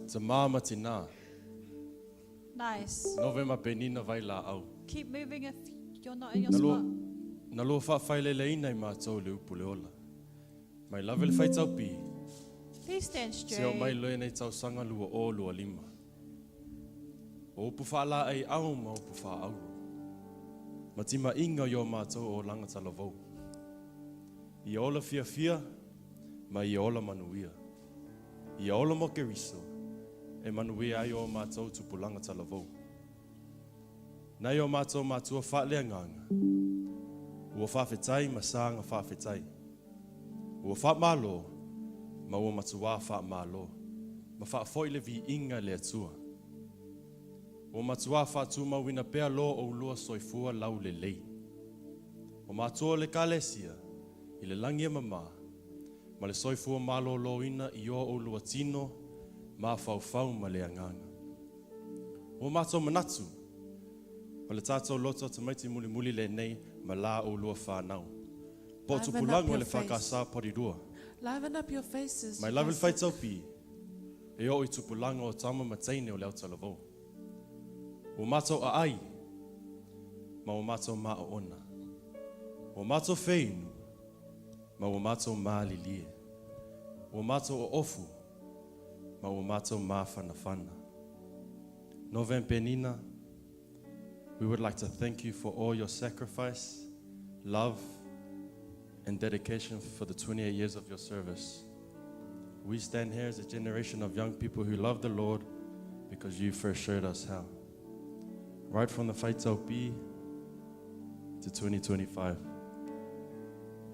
Tamā ma tinā. Nice. Novema Penina Vailaau. Keep moving if you're not in your Na lua, spot. na lua faafaileleina i matou i le upu le ola. Mai lava i le faitau pi, Please stand se oo mai straight. lenei tausaga 2025. O upu faalaeiau ma upu faaauro, ma timaiga i o matou olaga talavou. Ia ola fiafia ma ia ola manuia. Ia ola mo Keriso e manuia ai o matou tupulaga talavou. Nai o matou matua faaleagaga, ua faafetai ma saga faafetai. Ua faamalo ma ua matuā faamalo ma faafoi le viiga i le Atua. Ua matuā faatumauina pea lo oulua soifua laulelei. O matua o le Ekalesia i le lagi e mama ma le soifua maloloina i o oulua tino, mafaufau ma le agaga. Ua matou manatu, o le tatou loto tamaiti mulimuli lenei ma la oulua fanau. Po o Liven up tupulaga o your le face. FKS Porirua. Liven up your faces. Mai you lava i le guys. faitau pi, e oo i tupulaga o tama ma teine o le autalavou. Ua matou aai, ma ua matou maaona. Ua matou feinu, ma ua matou malilie. Ua matou oofu, ma ua matou mafanafana. Nove and Penina, we would like to thank you for all your sacrifice, love, and dedication for the 28 years of your service. We stand here as a generation of young people who love the Lord because you first showed us how. Right from the Faitau Pi to 2025.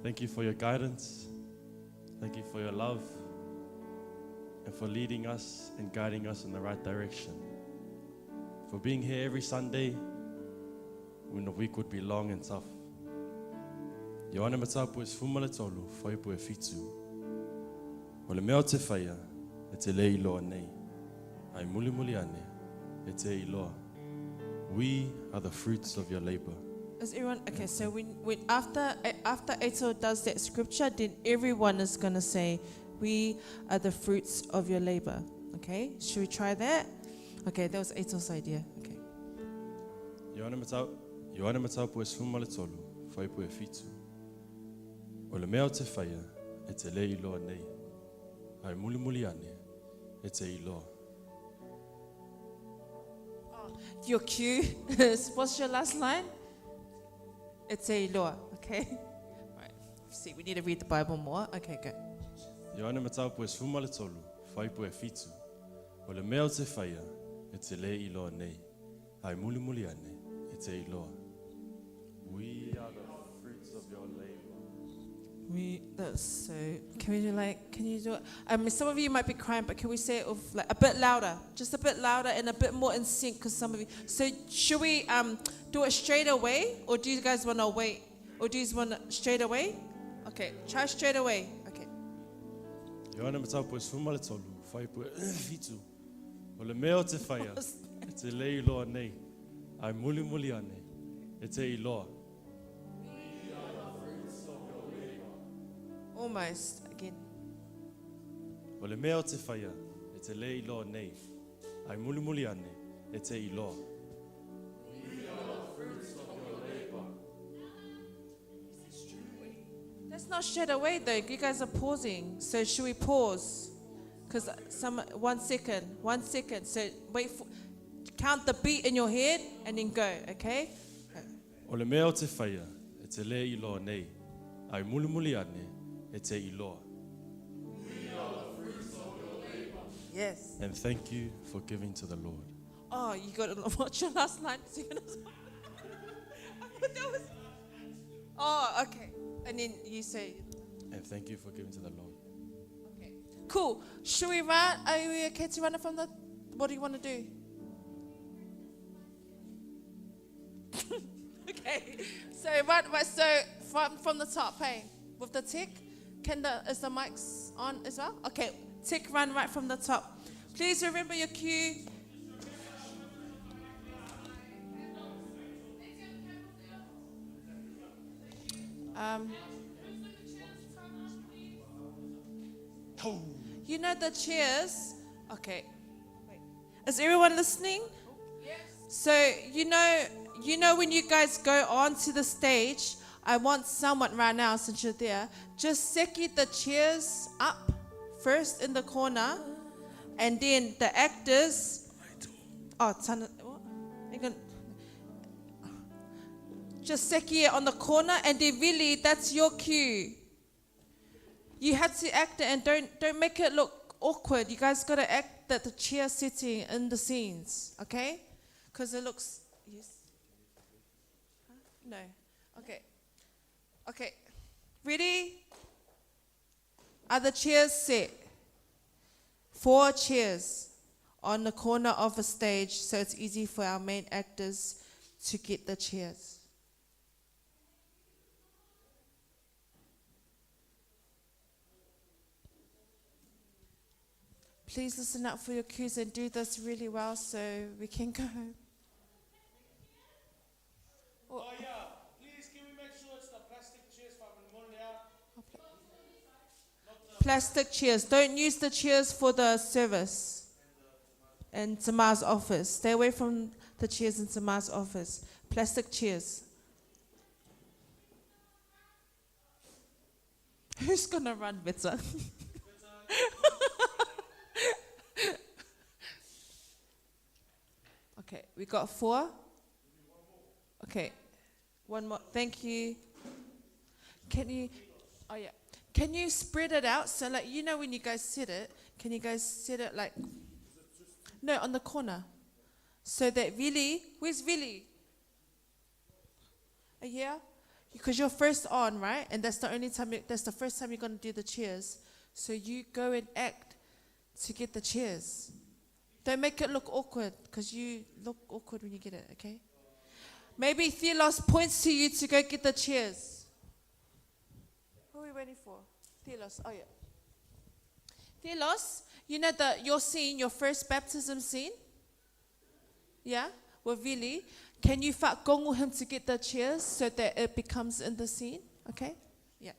Thank you for your guidance. Thank you for your love and for leading us and guiding us in the right direction. For being here every Sunday when the week would be long and tough. Ioane Mataupu e 13, fuaiupu e 7. O le mea ou te faia, e te le iloa nei. Ae mulimuli ane, e te iloa. We are the fruits of your labor. Is everyone okay? So when after Ato does that scripture, then everyone is gonna say, "We are the fruits of your labor." Okay, should we try that? Okay, that was Ato's idea. Okay. Ioane Mataupu e 13, fuaiupu e 7. O le mea ou te faia, e te le iloa nei. Ae mulimuli ane, e te iloa. Your cue is, what's your last line? It's a iloa. Okay. Right. See, we need to read the Bible more. Okay, good. Ioane Mataupu e 13, fuaiupu e 7. O le mea ou te faia, e te le iloa nei. Ae mulimuli ane, e te iloa. We are the fruits of your labor. We that's so. Can we do like? Can you do it? I mean, some of you might be crying, but can we say it with like a bit louder, just a bit louder and a bit more in sync? Because some of you. So should we do it straight away, or do you guys want to wait, or do you just want to straight away? Okay, try straight away. Okay. Ioane Mataupu e 13, fuaiupu e 7. O le mea ou te faia, e te le iloa nei. Ae mulimuli ane, e te iloa. Almost again. O le mea ou te faia, e te le iloa nei. Ae mulimuli ane, e te iloa. That's not straight away though. You guys are pausing. So should we pause? Because some 1 second, 1 second. So wait for, count the beat in your head and then go. Okay. O le mea ou te faia, e te le iloa nei. Ae mulimuli ane, e te iloa. Yes. And thank you for giving to the Lord. Oh, you got to watch your last line. I thought that was. Oh, okay. And then you say, And thank you for giving to the Lord. Okay. Cool. Should we run? Are we okay to run it from the? What do you want to do? Okay. So right, right. So from the top, hey, with the tick, can the is the mics on as well? Okay. Tick run right from the top. Please remember your cue. You know the chairs? Okay. Is everyone listening? So you know, you know when you guys go onto the stage, I want someone right now since you're there, just seki the chairs up first in the corner, and then the actors. Oh, what? Just seki it on the corner, and then really that's your cue. You have to act it and don't make it look awkward. You guys gotta act that the chair sitting in the scenes, okay? Because it looks yes. Huh? No. Okay. Okay. Ready? Are the chairs set? 4 chairs on the corner of a stage, so it's easy for our main actors to get the chairs. Please listen up for your cues and do this really well so we can go home. Oh yeah, please can we make sure it's the plastic chairs from Plastic chairs. Don't use the chairs for the service in Tamar's office. Stay away from the chairs in Tamar's office. Plastic chairs. Who's gonna run better? Okay, we got 4. Okay, one more. Thank you. Can you? Oh yeah. Can you spread it out? So like you know when you guys sit it, can you guys sit it like? No, on the corner, so that Vili, where's Vili? Yeah, because you're first on, right? And that's the only time. That's the first time you're gonna do the chairs. So you go and act to get the chairs. Don't make it look awkward, because you look awkward when you get it, okay? Maybe Thelos points to you to go get the chairs. Who are we waiting for? Thelos, oh yeah. Thelos, you know your scene, your first baptism scene? Yeah? With Vili. Can you fa'agongo him to get the chairs so that it becomes in the scene? Okay? Yeah.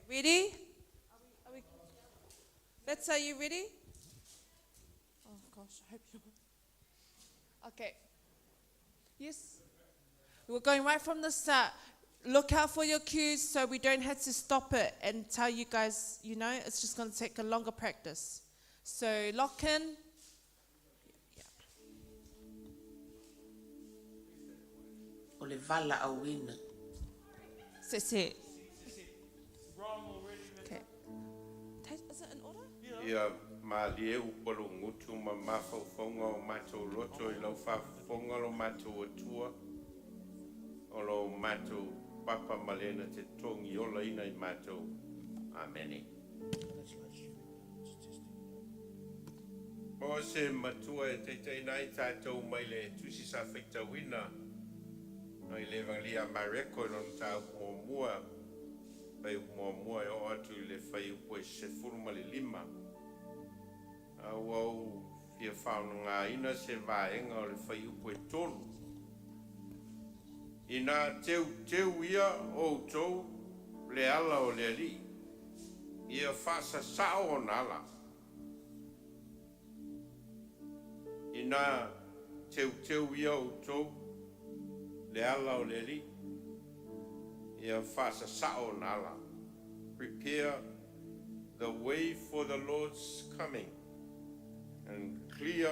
Ready? Are we? That's, are you ready? Oh gosh, I hope you are. Okay. Yes? We're going right from the start. Look out for your cues so we don't have to stop it and tell you guys, you know, it's just going to take a longer practice. So lock in. Yeah. O le vala auina. Se se. Is it in order? Ia malie upalo ngutu ma mafaufonga o matou loto i lau whaafofonga lo matou atua o lo matou papa malena te tongi ola ina i matou. Amene. O se matua e teitei nai tātou mai le tusi sa whaitawina no i le evangelia Mareko i lona tāupu mua whai mua e o atu i le whai upu e 15. Au au fia whaona ngā ina se vaenga o le whai upu e 3. Ina teu teu ia o tau le ala o le ali. Ia whaasa sao o nala. Ina teu teu ia o tau le ala o le ali. Ia whaasa sao o nala. Prepare the way for the Lord's coming and clear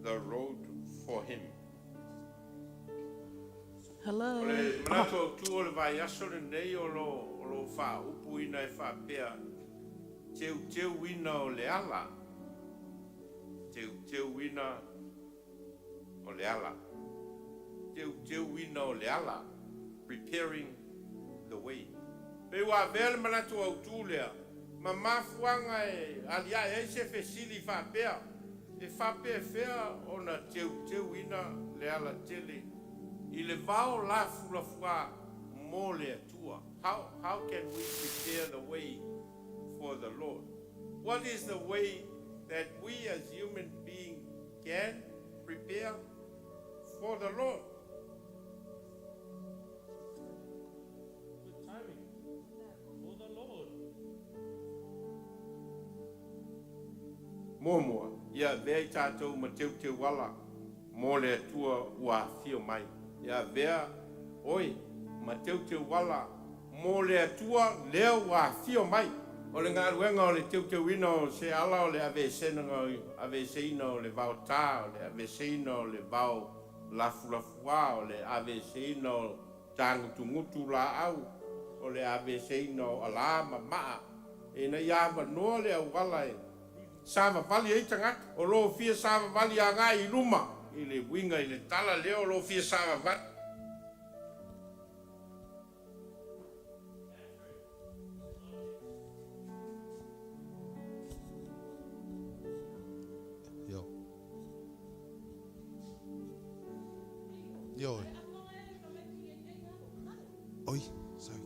the road for him. Hello. O le manatu au tu o le vai aso le nei o lo wha upu ina e wha pea teu teu ina o le ala. Teu teu ina o le ala. Teu teu ina o le ala. Preparing the way. Pe ua vea le manatu au tu lea. Ma mafuanga e alia e se fesili wha pea. E wha pea fea o na teu teu ina le ala tele. I le vao la fulafua mō le atua. How can we prepare the way for the Lord? What is the way that we as human beings can prepare for the Lord? Muamua, ia avea i tatou ma teuteuala mo le Atua ua afio mai. Ia avea oe ma teuteuala mo le Atua lea ua afio mai. O le galuega o le teuteuina o se ala o le aveeseina o le vaotā, o le aveeseina o le vao lafulafuā, o le aveeseina o tagutugutu laau, o le aveeseina o alā ma maa, ina ia avanoa le auala e savavali ai tagata o lo o fia savavali agai i luma i le uiga i le tala lea o lo o fia savavali. Yo. Yo. Oi, sorry.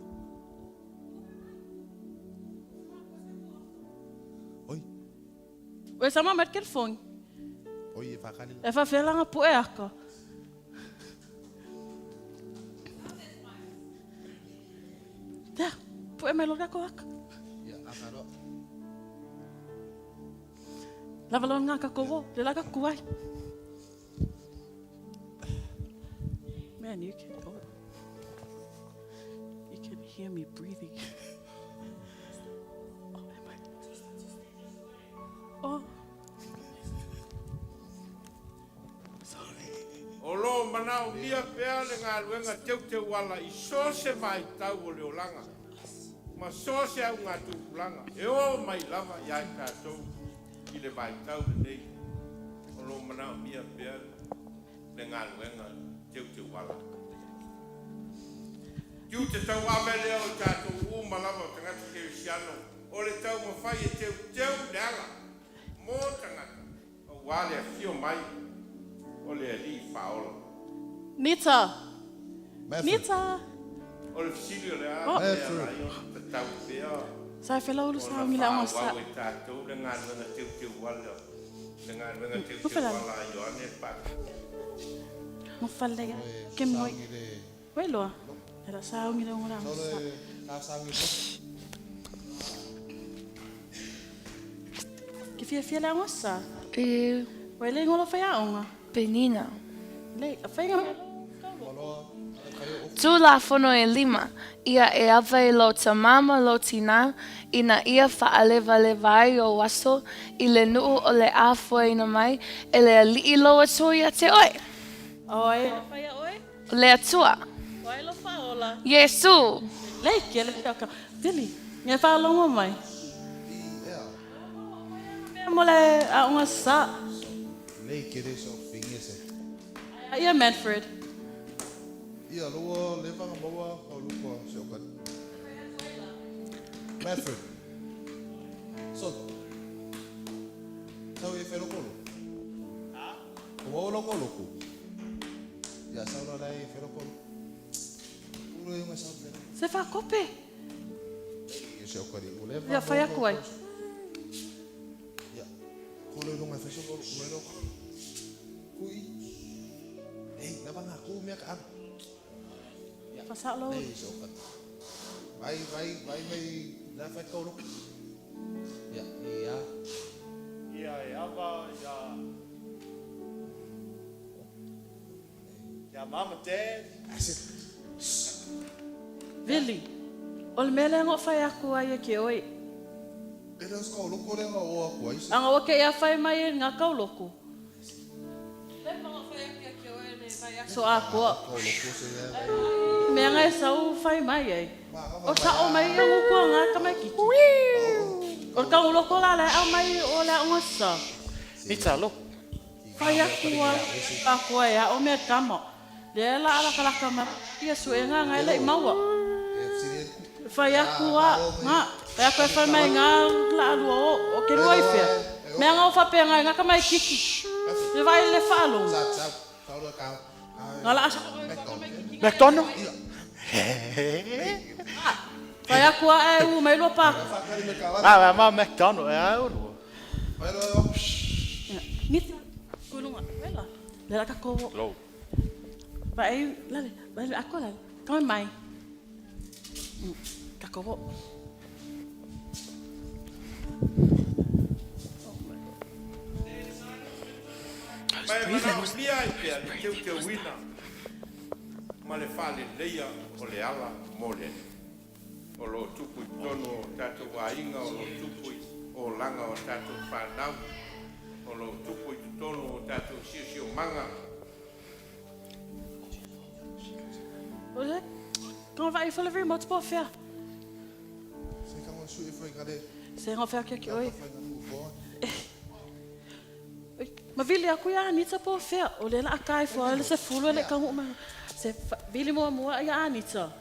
Oi. Ue sama mai ke phone. Oi e whakali. E whawhelanga pu e aka. Tea, pu e mai loga ko aka. Ia, aka roa. Lava loa ngā ka wo, le laka kuai. Man, you can oh, you can hear me breathing. Oh, am I? Oh. Sorry. O lo manaomia pea le galuega teuteuala i so se vaitau o le olaga ma so se augatupulaga e oo mai lava iā i tatou i le vaitau lenei. O lo manaomia pea le galuega teuteuala. Tiute tauave lea o tatou uma lava o tagata kerisiano o le taumafai e teuteu le ala mo tagata auā le afio mai o le Alii Faaola. Nita. Matthew. Nita. O le fesili o le a Oh. le agai ona tatau pea Sa whela ulu sa ona ungi la unga sa. faaauau e tatou le galuega teuteuala le galuega Ufela. teuteuala a Ioane pa. Mo whalega. Oi, Ke moi. saangi le. Wai loa. Era sa ungi la unga la Sau unga sa. le ka saangi le. Ke fia fia la unga sa. E Wai le ngolo whai a unga. Penina. Le, a whai nga. Maloa, ale kai o. Tulafono e lima, ia e ava i lo tamama lo tina, ina ia faalevaleva ai o aso, i le nuu o le a foeina mai, e le alii lo Atua ia te oe. Oi. Whai a oi. O le Atua. Wai lo whaola. Iesu. Le, ke le ka. Vili, ngai whaalongo mai. Ia. Mea mo le a unga sa. Nei kere so finge se. Ia Manfred. Ia, loa le whanga maua ka lukua se o ka. Manfred. So. Sau e whero kolo. Ha? O wau lo kolo ku. Ia, sau la lai e whero kolo. Uro e unga sau whero. Se whakope. Ia se o kari. O le Ia, whai aku ai. Ia. Kolo i runga whero kolo. Whero kolo. Kui. Ei, lava ngā kū mea ka anu. Whasao lo. Nei, se o ka. Vai, vai, vai mei, la whai kau loko. Ia, ia. Ia e ava ia ia mama dad. Ase. Vili. O le mele ngo whai aku ai e ke oi. E reo kau loko le ngā o aku ai. Anga o ke ia whai mai e ngā kauloko. Le mga whai aku ke oi le whai So a koa. Kau loko se ia. Mea ngai sau whai mai ai. O sa o mai e ngukua ngā kamai kiki. O le kauloko la le au mai o le unga sa. Nita, look. Whai aku a a koa e a o mea kama. Le la ala kalaka ma ia sue ngā ngai lei maua. Whai aku a ngā. Whai aku e whai mai ngā la alua o o ke rua i whea. Mea ngā o whapea ngai ngā kamai kiki. Le vai le whaalongo. Sa, sa, sau le kau. Ngā la asa. McDonald. Whai aku a e u mai lua pāku. Ma ma McDonald e uru. Vai lo. Nita. Kulunga. Wela. Le la ka ko. Low. Vai lale, vai ako lale. Kau mai. Ka ko. Oh my God. Ma e manaomia ai pea le teuteuina ma le faaleleia o le ala mo le Alii. O lo o tupu i totonu o tatou aiga, o lo o tupu i olaga o tatou fanau, o lo o tupu i totonu o tatou siosiomaga. Ma vili aku ia Anita po o fea. O lea la a ka ifo le 10 e le i taunuu mai. Se vili muamua ia Anita.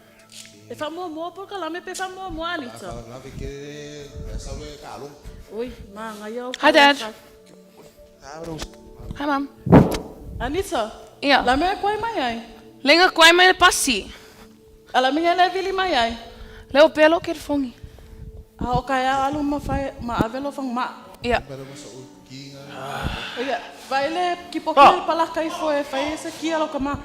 E faamuamua polokalame pe faamuamua Anita? Oi, manaia o Hi Dad. Hi Mom. Anita. Ia. La mea e koe mai ai. Lenga koe mai le pasi. A la mea le vili mai ai. Leo pea lo ke fongi. A o ka ea alu ma fai ma ave lo fang ma. Ia. Ia, vai le kipoki le palaka ifo e fai e se kia lo ka ma.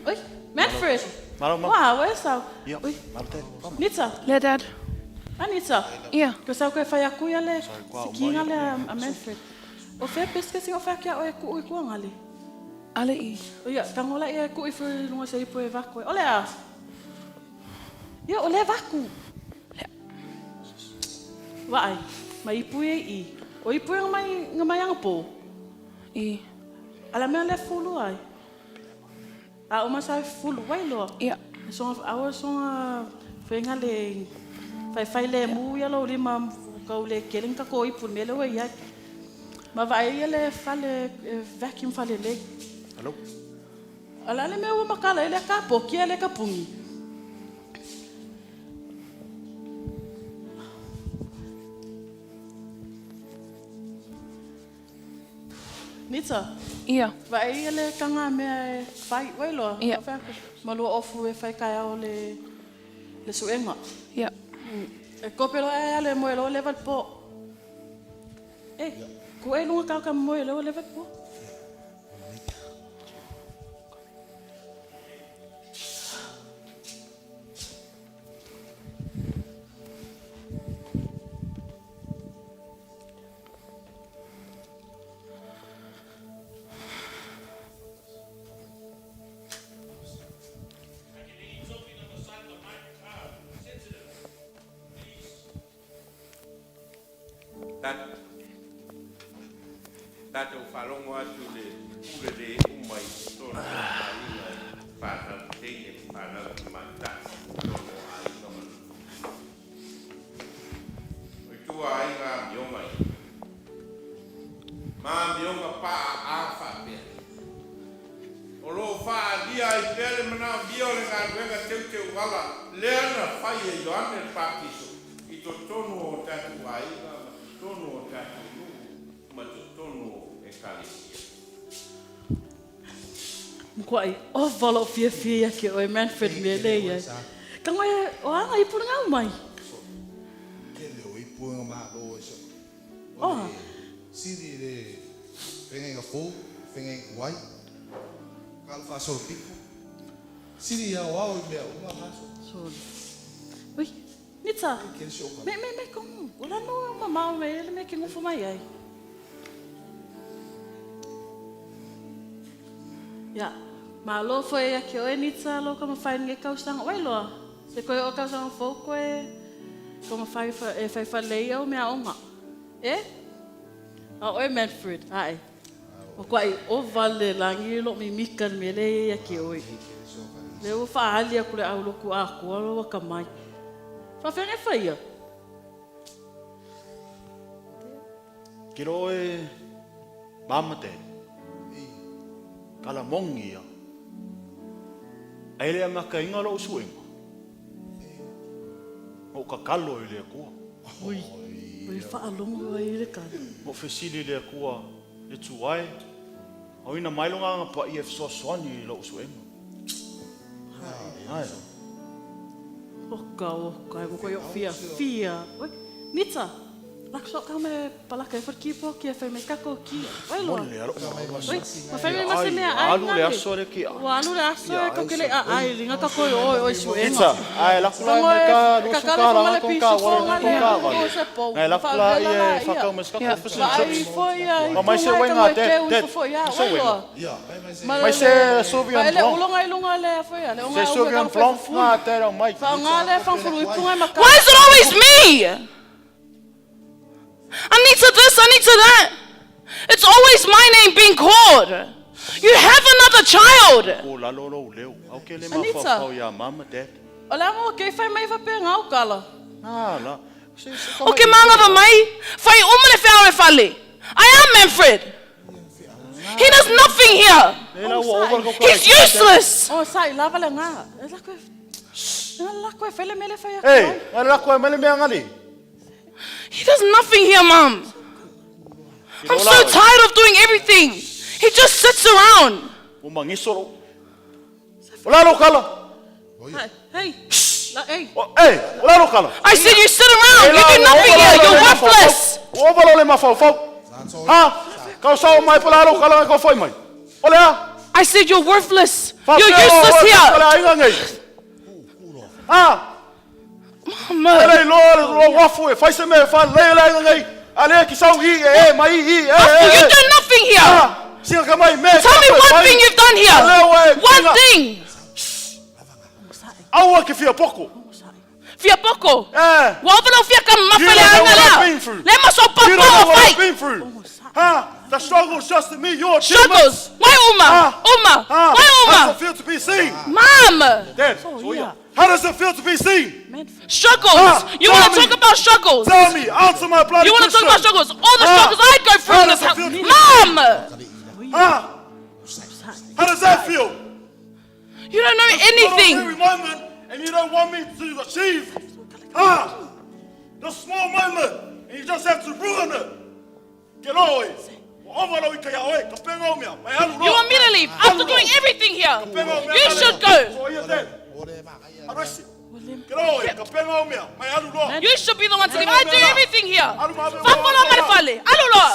Oi, Manfred. Malo, malo. Wow, e sau. Ia, Oi, malo te. Nita. Le Dad. Anita. Ia. Ko sau koe fai aku ia le kua o sikinga mai. le a Manfred. O fea pesike o fea kia o e kuu i kua ngale. Ale i. O ia, tangola ia e kuu i fui lunga se ipo e vaku e. Ole a. Ia, o le vaku. Waai, ma ipu e i. O ipu e ngamai, ngamai anga po. I. Ala mea le fulu ai. A o masa fulu wai loa. Ia. Songa awa songa whainga le whai whai le mu ia lo lima kau le keleng ka ko ipu mele we ia. Ma vai ia le fale vacuum fale le. Hello. Ala le mea ua makala ele ka po kia le ka pungi. Nita. Ia. Vai ia le kanga mea e whai wai loa. Ia. Malua ofu e whai kai au le le suenga. Ia. E kope loa e ale moe loa level po. E, ku e lunga kau ka moe loa level po. Tatou faalogo atu i le pule le uma i totonu o aiga i fanau teine ma fanau tamaitai i totonu o aiga ma nuu. O i tua aiga amioga ia. Ma amioga paaaā faapea. O lo o faaalia ai pea le manaomia o le galuega teuteuala lea na fai e Ioane le Papatiso i totonu o tatou aiga ma totonu o tatou nuu ma totonu o Ekalesia. Mkuai, o valo fia fia ia ke oe Manfred me le ia. Ka ngoe o anga i puna ngau mai. Ke le o ipu nga malo e so. Oh. Siri le whenga fou, whenga wai. Ka alfa solo piku. Siri ia o au i mea uma maso. So. Ui, Nita. Ke le ka. Me me me kongu. Ola no mamao me ele me ke ngufu mai ai. Ya. Malo foi ia ke oe Nita lo ka mawhai nge kausanga. Wai loa. Se koe o kausanga fou koe. Ko mawhai e whai whalei au mea onga. E? A oe Manfred. Ai. O koa i o vale langi lo mi mika me le ia ke oe. Le o whaali aku le au loku a kua lo waka mai. Whawhenga e whaia. Ke lo e mama te. Kala mongi ia. Ai le anga ka inga lo usuenga. O ka kalo i le kua. Ui, ui whaalongo ai le kala. Mo fesili le kua le tuai. Au ina mai longa anga pa i e fesoasoani i lo usuenga. Ai. O ka o kai mo koe o fia fia. Oi, Nita. Lak so ka me palaka e for ki po ki e fai mai kako ki. Oi loa. Mole alo Oi, ma fai mai ma se mea ai Alu le aso le ki. Ua alu le aso e ko kele a ai linga ka koi oi oi suenga. Itsa, ai la kula Tango mai e ka lusu kakale ka fo la male ka pisu ka fo wala nga ka le ka o wala. se pou. Ngai la kula Whaavela i la whakau ia. mai ska fish and Vaai chips. fo ia i Ma mai se tunga e wenga tango e dad keu dad. fo fo ia Se oi wenga. loa. Mai se Sauvignon Ma ele Blanc. ulonga i lunga le fo ia le Se unga unga Sauvignon ka fo Blanc fu. nga dad au mai. Fa nga le fa fulu i punga ma ka. Why is it always me? I need to this, I need to that. It's always my name being called. You have another child. Ko lalo lo leo. Au ke le Anita. mawhawhau ia mama dad. O le amo ke fai mai fa pe ngau kala. Nā la. Se se O ke manga va mai, fai uma le whea o e fale. I am Manfred. He does nothing here. Le la ua over ko He's useless. O sai lava le nga. E la koe. Nga la koe fai le mele fai Hey, ngai la koe mele mea ngali. He does nothing here, mom. I'm so tired of doing everything. He just sits around. O mangiso lo. O lalo kala. Hey. La hey. O hey, o lalo kala. I said you sit around. You do nothing here. You're worthless. O over lo le mawhawhau. Ha? Kau sao mai po lalo kala ngai kau whai mai. O lea. I said you're worthless. Whapea You're o useless oe here. O le ainga ngai. Ha? Mama. Ele lo lo wafu e whai se mea wha le le ainga ngai. A le ki sau i e e mai i e e You e. do nothing here. Ha? Singa ka mai me. Tell me one thing you've done here. One thing. Aua ke whia poko. Fia poko. Eh. Wa ovalo fia ka You mafele don't know anga what I've lea. been through. Le maso You papa don't know o what I've fai. been through. Ha? The struggle's just to me, your achievements. Struggles. Why uma? Ah. Uma. Ha? Why How does uma? it feel to be seen? Mom. Dad, ia. how does it feel to be seen? Struggles. Ah, You want tell to me. talk about struggles? Tell me, answer my bloody You want to talk about question. struggles? All the Ah. struggles I go through How in this does it house. feel to be Mom. Ha? How does that feel? You don't know Not on anything. every moment, and you don't want me to achieve. Ah, the small moment, and you just have to ruin it. Get oe. Over lo i kaya oe, ka penga o mea, mai alu You want me to leave after doing everything here? You should go. So ia dad, arrest you. Get oe, ka penga o mea, mai alu loa. You should be the one to leave. I do everything here. Fafolo marefale. Alu loa.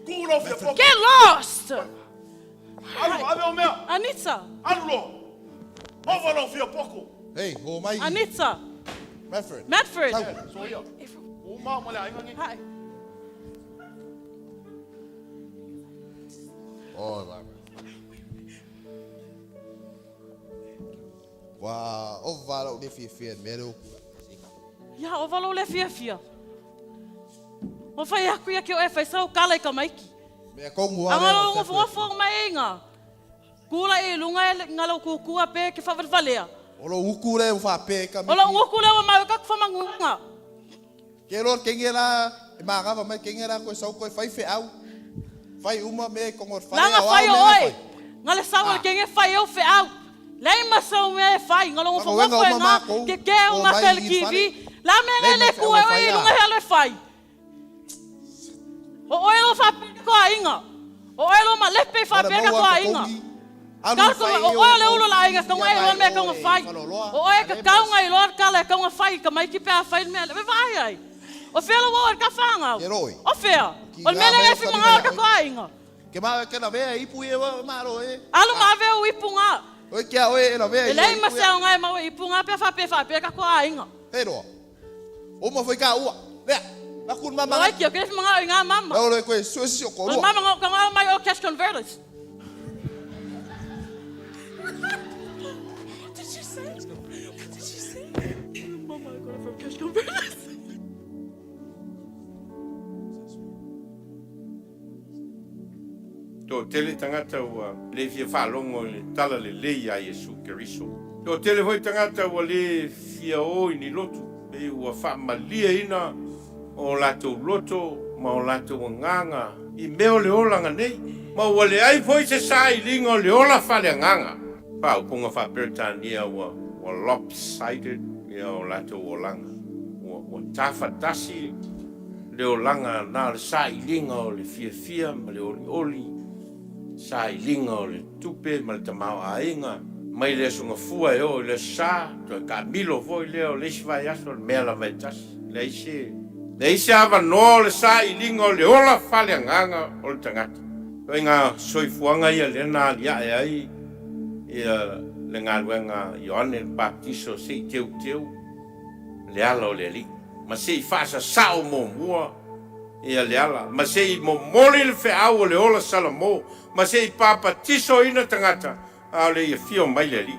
Kū lo fia poko. Get lost. Alu ave o mea, Anita. alu loa. Over lo fia poko. Hey, ho mai. Anita. Manfred. Medford. So ia. O mā ma le ainga ngi. Hi. Oh, vai. Wa o vala o le fia fia me le o. Ia o valo le fia fia. O fai aku ia ke o e fai sau kala i ka maiki. Me kongu Anga lo ngofo ngofo mai inga. Kula i lunga e ngalo kukua pe ke whawalewalea. O lo uku le o fa pe ka O lo nguku le wa mai ka kuwhamangunga. Ke lo ke ngela e ma mai ke ngela ko sau ko fai fe au. Fai uma me kongo fai Langa au, fai au, o me oi. Ngale sau le kenge fai au fe au. Lei masau mea e fai, ngalo ngofo Whakawenga ngofo e uma ngā, mākou, ke ke o o ngā mai tele i kiwi. whare. La mea Lei ngai le mai fe kue au o e fai i a. lunga hea le fai. O oe lo whapeka ko a inga. O oe lo ma lepe i Ora whapeka maua ko a ka inga. kongi. Alu Kar ko fai o oe le ulo la inga, ka ngai lo mea ka fai. O oe ka kaunga i loa kala ka fai, ka mai ki pea fai mea, me vai ai. O fea lo oe ka whangau. Ke roi. O fea. Ki O le mea ngā le mea ngai fi whare mangao mea ka oi. ko a inga. Ke ma ke na vea ipu e wa maro e. Alu ma ave o ipu ngā. Oi kia oe e na vea E i lei ipu ma se au ngai mau ipu ngā pea whapea whapea ka ko a inga. He roa. O ma foi ka ua. Lea. La kun mama. Oi kia, kere mangao i ngā mama. La ole koe suesi o O korua. mama ngau ka ngau mai o cash converters. What did you say? What did you say? Mama, I got it from cash converters. Tō tele tangata ua le fia whaalongo i le tala le lei a Iesu Keriso. Tō tele hoi tangata ua le fia o i ni lotu. Pe ua whaamalia ina o lātou loto ma o lātou anganga. I mea o le olanga nei. Ma ua le ai foi se sa i linga o le ola whale anganga. Pā uponga wha ua, ua lopsided ia o lātou olanga. Ua, ua tawhatasi le olanga nā le sa i linga o le fia fia ma le oli oli. Sa i linga o le tupe ma le tamao ainga. Mai le aso ngafua e o i le sa, toe ka milo foi lea o le isi vai aso, le mea lava e tasi. Le ai se Leai se avanoa o le sailiga o le ola faaleagaga o le tagata. Ituaiga soifuaga ia lea na aliae ai ia le galuega a Ioane le Papatiso se i teuteu le ala o le Alii, ma se i faasasao muamua ia le ala, ma se i momoli le feau o le ola salamo, ma se i papatisoina tagata a o le i afio mai le Alii.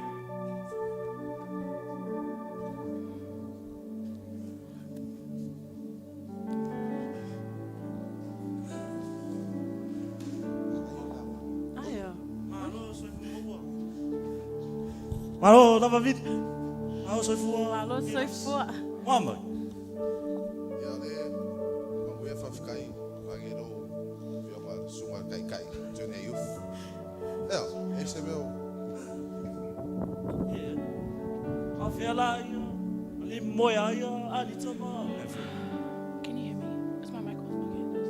Malo lava vili. Malo soifua. Malo soifua. Mua mai. Ia le manuia faafetai mange lou afioga le susuga le taitai Junior Youth. Ea, e se mea o. Ia. A fea la ia le moe a ia Alita ma Mefre. Can you hear me? Is my mic off? Okay, it is.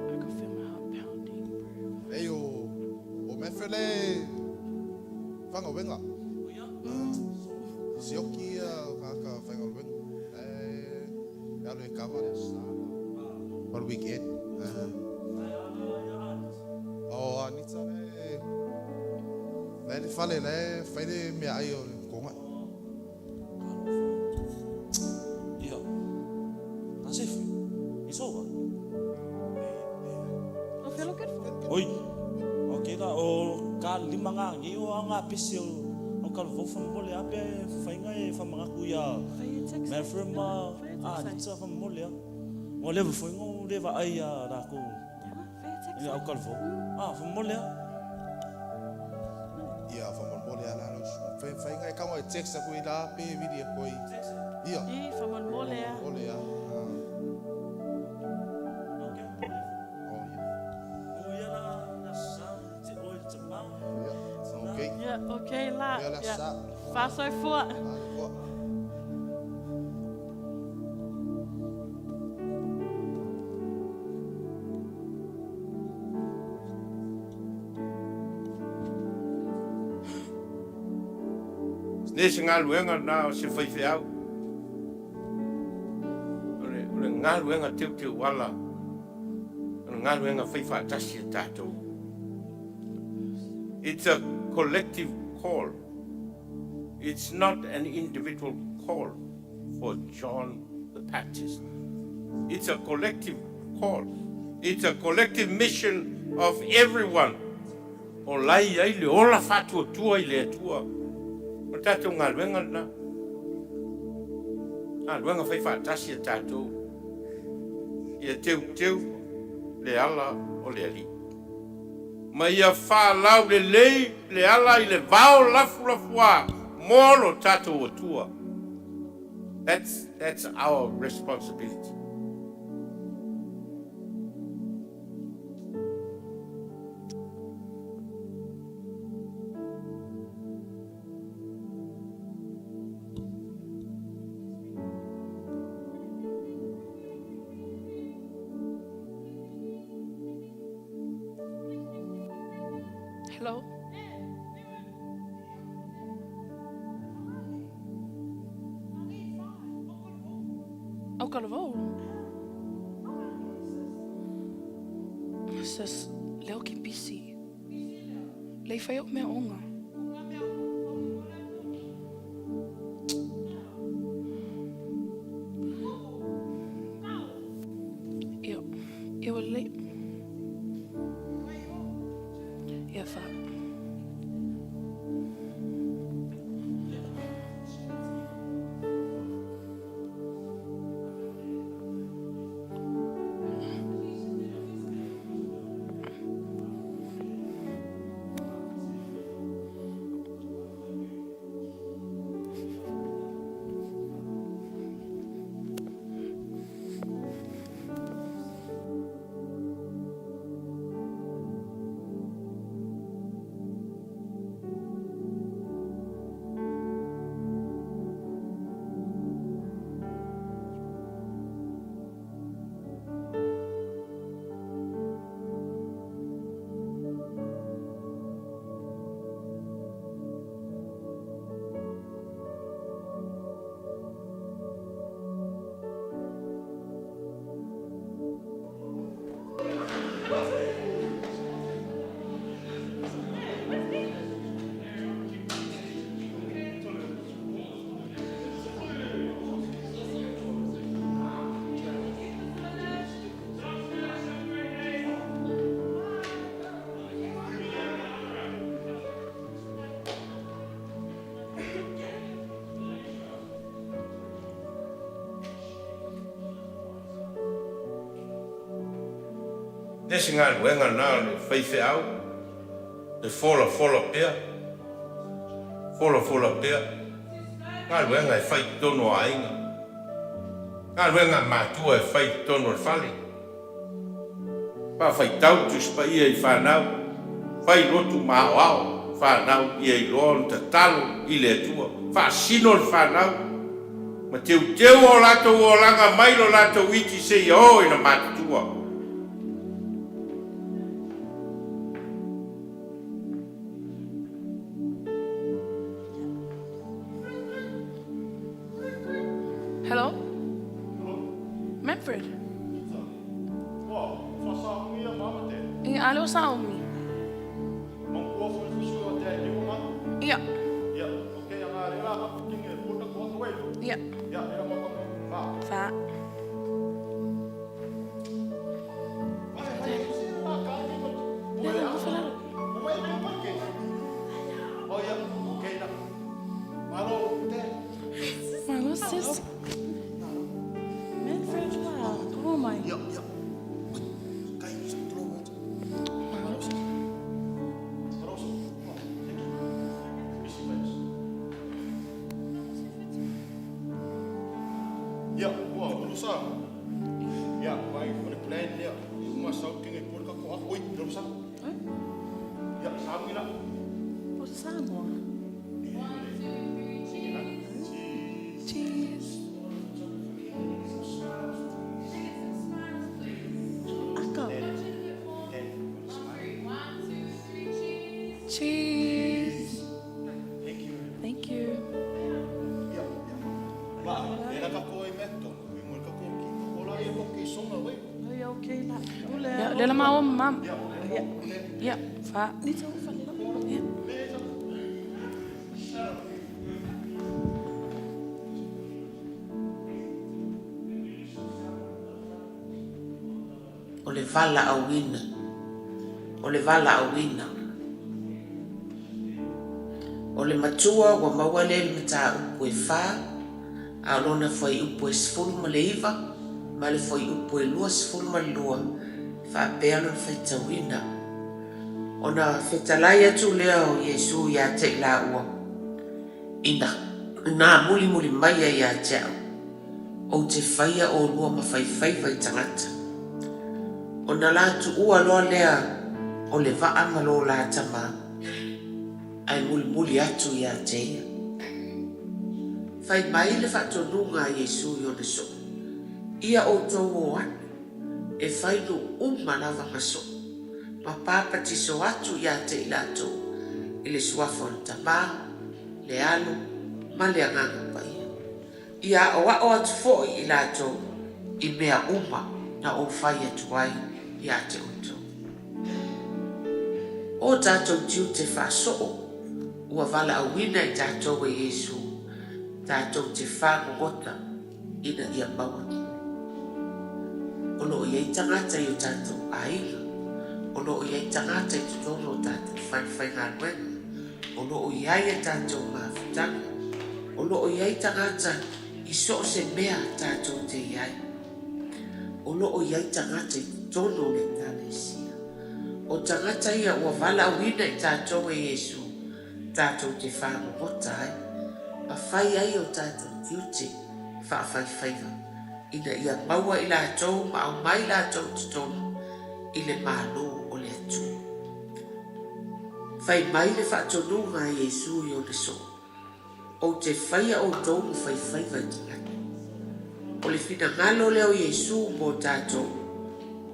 I can feel my heart pounding, bro. Ei o o Mefre le whangawinga. Sioki ia o kaka whangawinga. E alu e kava le for weekend. O Anita le le le fale le fai le mea ai o le konga. Ia. Na sefi. It's over. O felo good for. Oi. O ke la o ka lima ngā ngi o a ngā pese o o ka vau whamole a pe whainga e whamangaku ia Mefre ma Anita whamole a. O le whainga o le va ai a rākou. Ia au ka vau. Ah, whamole a. Ia whamolmole a lalo. Whai whainga e kaunga e text aku i la pe vili e koi. Ia. I whamolmole a. Whamolmole a. O ia la na sa te oi te mau. Ia. Okay. Yeah, okay la. Ia la sa. Whasoifua. Ne se galuega na o se faifeau. O le, o le galuega teuteu ala, o le galuega faifaatasi a tatou. It's a collective call. It's not an individual call for John the Baptist. It's a collective call. It's a collective mission of everyone. O lai ai le ola faatuatua i le Atua. O tatou galuega lena. Galuega faifaatasi a tatou. Ia teuteu le ala o le Alii. Ma ia faalaulelei le ala i le vao lafulafuā mo lo tatou Atua. That's our responsibility. Hello? Au kalavou. Sis, leo ki busy. Lei whai o mea onga. Ia, ia wa lei. Ia wha. Le se galuega lena o le faifeau, le folafola pea, folafola pea, galuega e fai i totonu o aiga, galuega a matua e fai i totonu o le fale. Faafaitau le Tusi Paia i fanau, fai lotu ma aoao fanau ia iloa ona tatalo i le Atua. Faasino le fanau ma teuteu o latou olaga mai lo latou iti seia oo ina matutua. Hello? Manfred? Ia, ale o saumi. Ia. Ia. Fa. Malo, sis. Manfred, wow. Oh my. Ia, ua ulusa. Ia, vai o le plan lea. I uma sau kinga i pura ka ko ako i lo sa. Ia, sa mi la. O Samoa. Cheese. Ako. Cheese. Thank you. Ia, ia. Ma, e la ka ko i meto. I mo ka ko ki. Ko la ia ko ki songa wei. Ai, okay la. Ule. Ia, lela ma o mam. Ia. Ia, fa. Ni tau whalela. Ia. O le valaauina. O le valaauina. O le matua ua maua lea i le mataupu e fa, a o lona fuaiupu e 19 ma le fuaiupu e 22 e faapea lona faitauina. Ona fetalai atu lea o Iesu ia te i laua, Ina, na mulimuli mai ai ia te au, ou te faia ʻolua ma faifaiva i tagata. Ona la tuua loa lea o le vaa ma lo la tamā, ae mulimuli atu iā te ia. Fai mai le faatonuga a Iesu i ona soo, Ia ʻoutou o atu, e fai nuu uma lava ma soo, ma papatiso atu iā te i latou i le suafa o le Tamā, le Alo, ma le Agaga Paia. Ia aʻoaʻo atu foʻi i latou i mea uma na ou fai atu ai iā te ʻoutou. O tatou tiute faasoo ua valaauina i tatou e Iesu tatou te fagogota ina ia maua tonu. O loo i ai tagata i o tatou aiga, o loo i ai tagata i totonu o tatou falefaigaluega, o loo i ai a tatou mafutaga, o loo i ai tagata i so o se mea tatou te i ai. O loo i ai tagata i totonu o le Ekalesia. O tagata ia ua valaauina i tatou e Iesu tatou te fagogota ai, ma fai ai o tatou tiute faafaifaiva, ina ia maua i latou ma aumai latou i totonu i le Malo o le Atua. Fai mai le faatonuga a Iesu i ona soo, Ou te faia outou ma faifaiva i tagata. O le finagalo lea o Iesu mo tatou,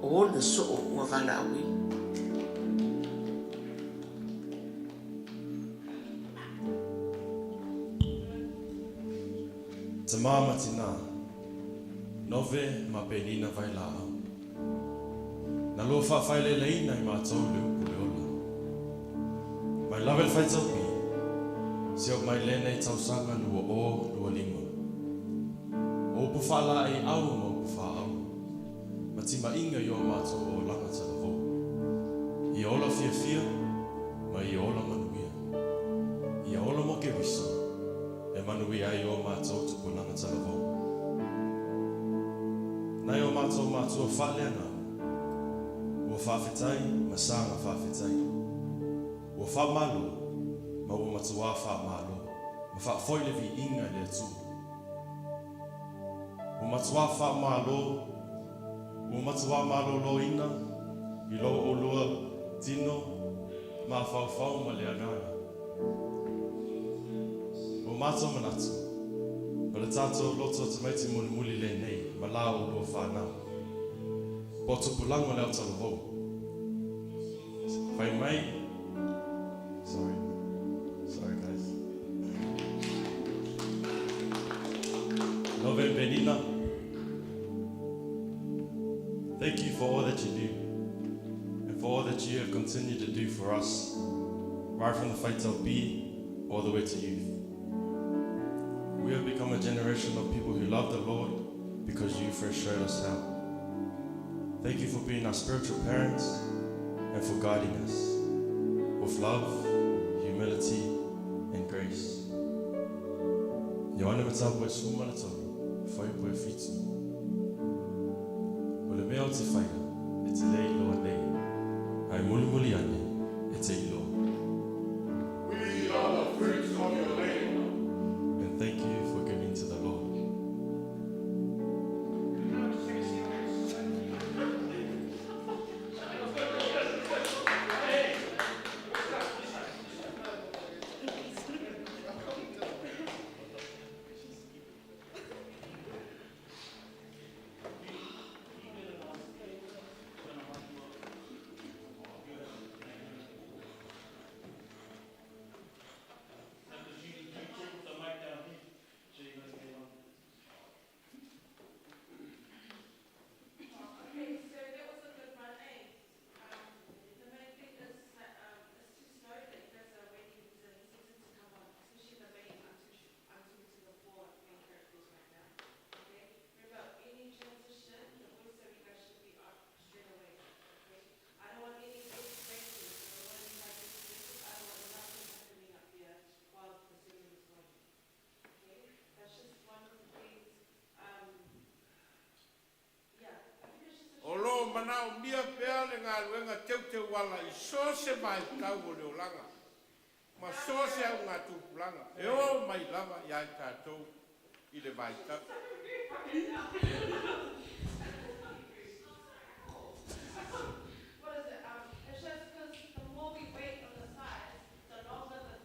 o ona soo ua valaauina. Tamā ma tinā, Nove ma Penina Vailaau. Na lua faafaileleina i matou le upu le ola. Mai lave le faitau pi, si au mai lenei tausaga 2025. O upu faalaei au ma upu faaau, ma timaiga i o matou olaga talavou. Ia ola fiafia ma ia ola manuia. Ia ola mo Keriso, e manuia ai o matou tupulaga talavou. Nai o matou matua faaleagaga, ua faafetai ma saga faafetai. Ua faamalo ma ua matuā faamalo ma faafoi le viiga i le Atua. Ua matuā faamalo, ua matuā maloloina i lo oulua tino, mafaufau ma le agaga. Ua matou manatu, o le tatou loto tamaiti mulimuli lenei ma la oulua fanau. Po o tupulaga o le autalavou. Fai mai, sorry, sorry guys. Novemberina, thank you for all that you do and for all that you have continued to do for us, right from the Faitau B all the way to youth. We have become a generation of people who love the Lord because you first showed us how. Thank you for being our spiritual parents and for guiding us with love, humility, and grace. Ioane mataupu e 13, fuaiupu e 7. O le mea ou te faia, e te le iloa nei, ae mulimuli ane, e te iloa. We are the fruits of your labor. And thank you for giving to the Lord. Okay, so that was a good one, eh? The main thing is that it's too slow that you guys are waiting for the season to come on, especially the main, I'm talking to the four main characters right now. Okay? Remember, any transition, the voiceover you guys should be up straight away. Okay? I don't want any big spaces. I don't want any like big spaces. I don't want nothing happening up here while the sermon is going. Okay? That's just one of the things. Yeah, I think it's just a O lo manaomia pea le galuega teuteu ala i so o se vaitau o le olaga. Ma so o se augatupulaga. E oo mai lava iā i tatou i le vaitau. What is it? It's just because the more we wait on the sides, the longer the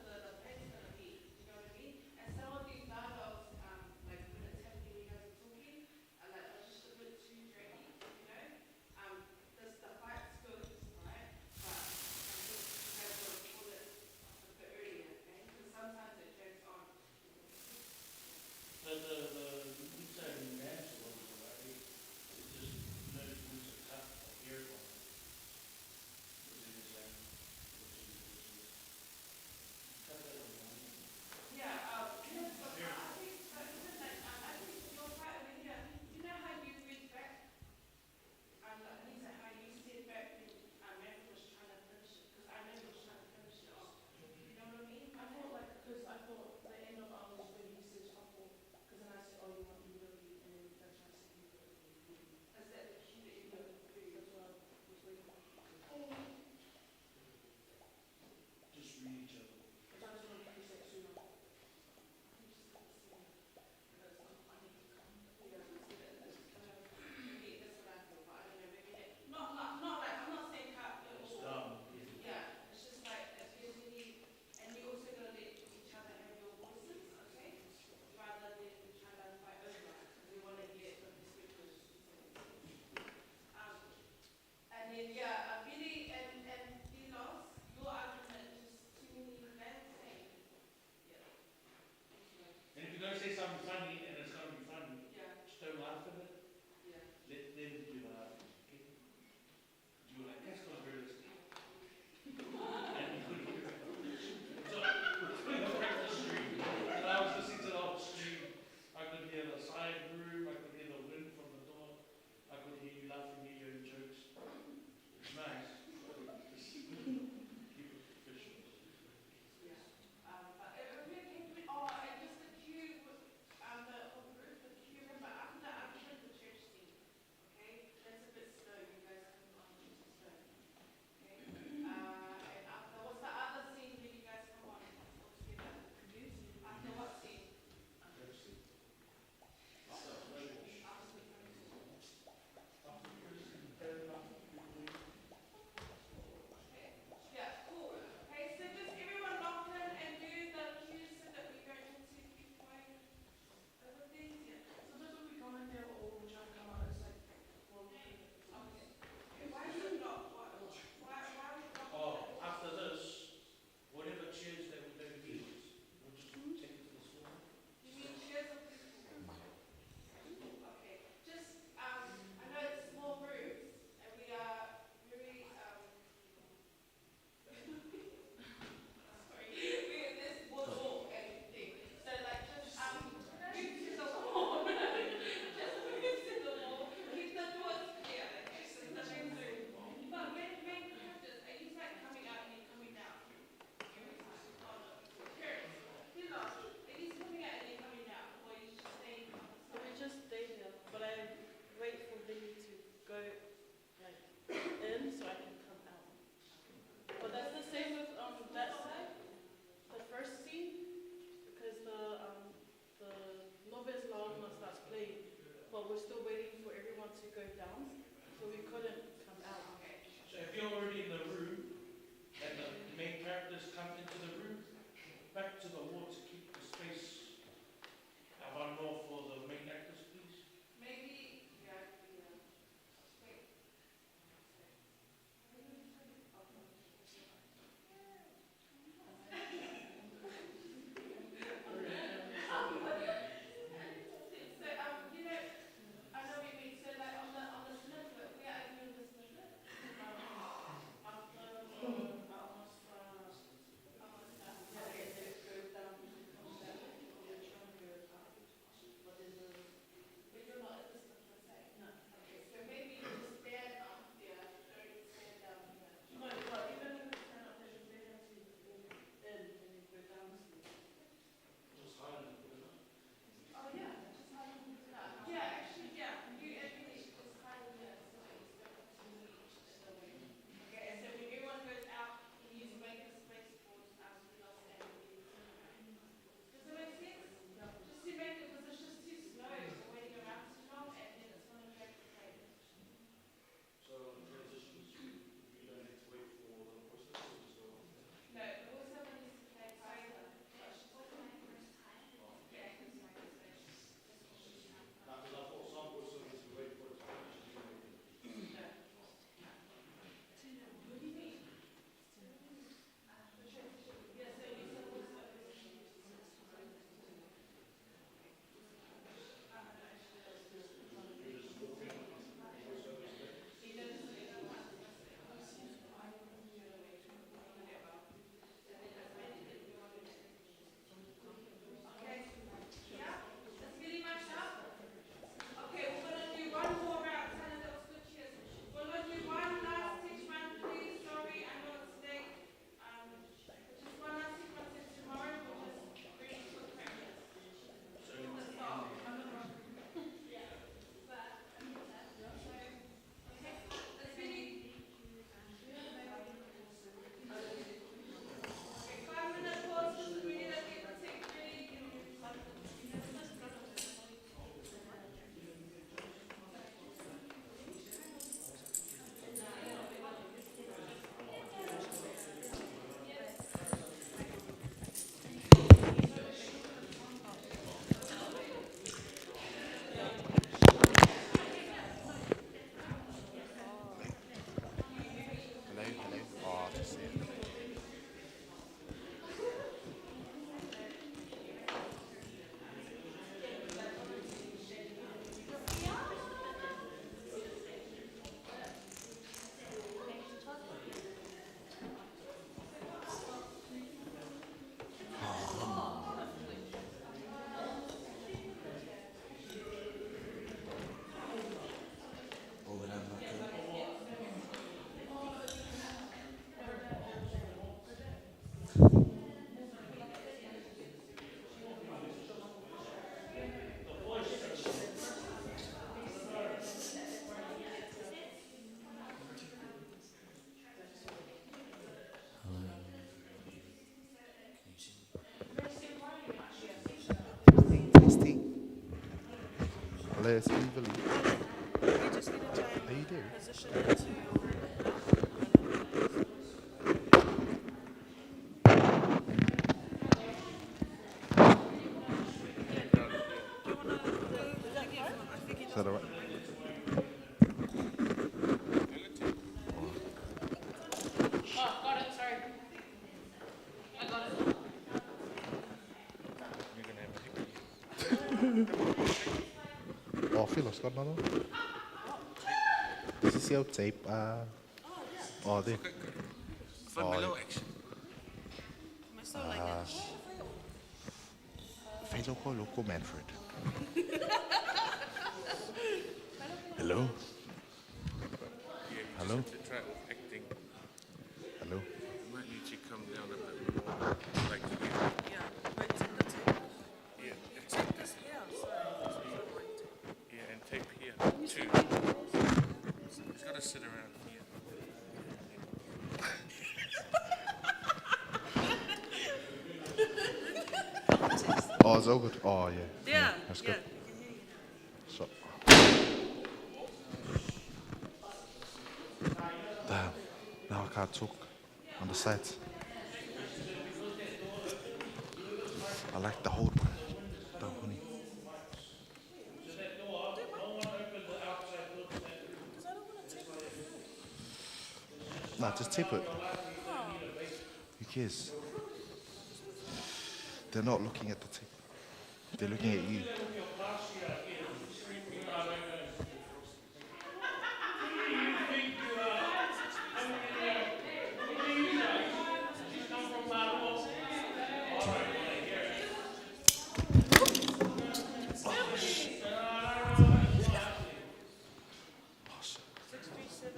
play's gonna be. Do you know what I mean? And some of these dialogues, like when it's happening, you guys are talking, are like are just a bit too draggy, you know? The fight's good, right? But I think you guys gotta call it a bit earlier, okay? Because sometimes it drags on. The you said mass ones, right? back to the wall to keep the space avanoa for the main actors, please? Maybe, yeah, yeah. Wait. So, I know what you mean. So, like on the snippet, we are doing the snippet. After But you're not in the snippet, eh? No. Okay, so maybe you just stand up there, don't stand down here. No, but even if you stand up there, they have to walk in and you go down the stairs. Just hide and put it up. Oh yeah, just hide and put it up. Yeah, actually, yeah. You and me just hide in there so that you don't have to reach in the way. Okay, and so when everyone goes out, can you just make a space for someone else and you? Does that make sense? Just to make it, because it's just too slow. We're waiting around too long, and then it's going to drag the tape. So the transitions, you don't need to wait for the voiceover, or just go on? No, the voiceover needs to play faster. Yeah. Nah, because I thought some voiceovers you wait for it to finish and then you No. What do you mean? The transition. Yeah, so you said voiceovers. You just walk in and voiceovers there. Okay. Yeah? It's getting mashed up. Okay, we're gonna do one more round. Tana, that was good. Cheers. We're gonna do one last test run, please. Sorry, I know it's late. Just one last test run. So tomorrow we'll just really quick practice. With the song. Yeah. But, so, okay. Let's really. Okay, 5-minute pause. Just we need to get the tech ready. Hello, hello. Oh, just see it. Testing, testing. Hello, it's Beverly. We just need to try Are you there? and position it to your. Is that alright? Oh, got it, sorry. I got it. You're gonna have a hickey. Oh, Philo's got another one. This is your tape. Oh, there. For Oh, below yeah. action. Whailoko loko Manfred. Hello? Yeah, you Hello? just have to try it with acting. Hello? You might need to come down a bit more, like here. Yeah, but take the tape off. Yeah, except This here, sorry. Yeah, and tape here too. He's got to sit around here. Oh, it's all good. Oh, yeah. Yeah, that's yeah. good. So. Damn. Now I can't talk on the side. I like the hold one. The honey. Nah, just tip it. Who cares? They're not looking at the tip. They're looking at you.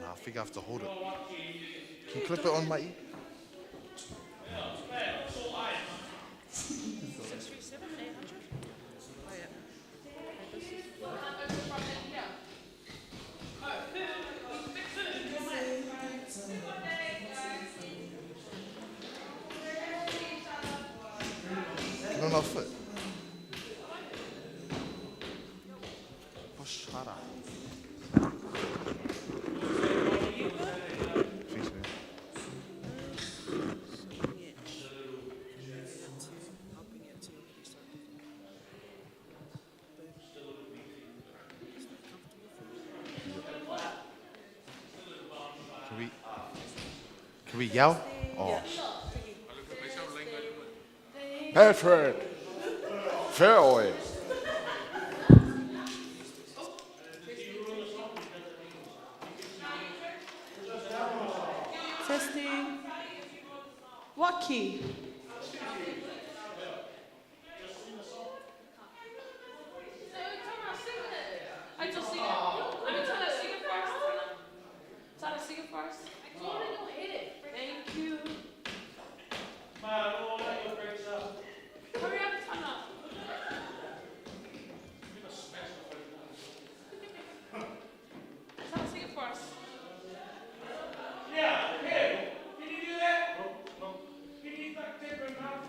Nah, I think I have to hold it. Can you clip it on my e? 637, 800? Oh, yeah. Can I not fit? Push harder. Think so. Can we? Can we yell? Oh. Patrick! Fairway! Testing. What key? I just sing it. Let me try to sing it first. Try to sing it first. Thank you. Hurry up, Tana. Tana, sing it for us. Yeah, hey, can you do that? No. Can you duct tape her mouth?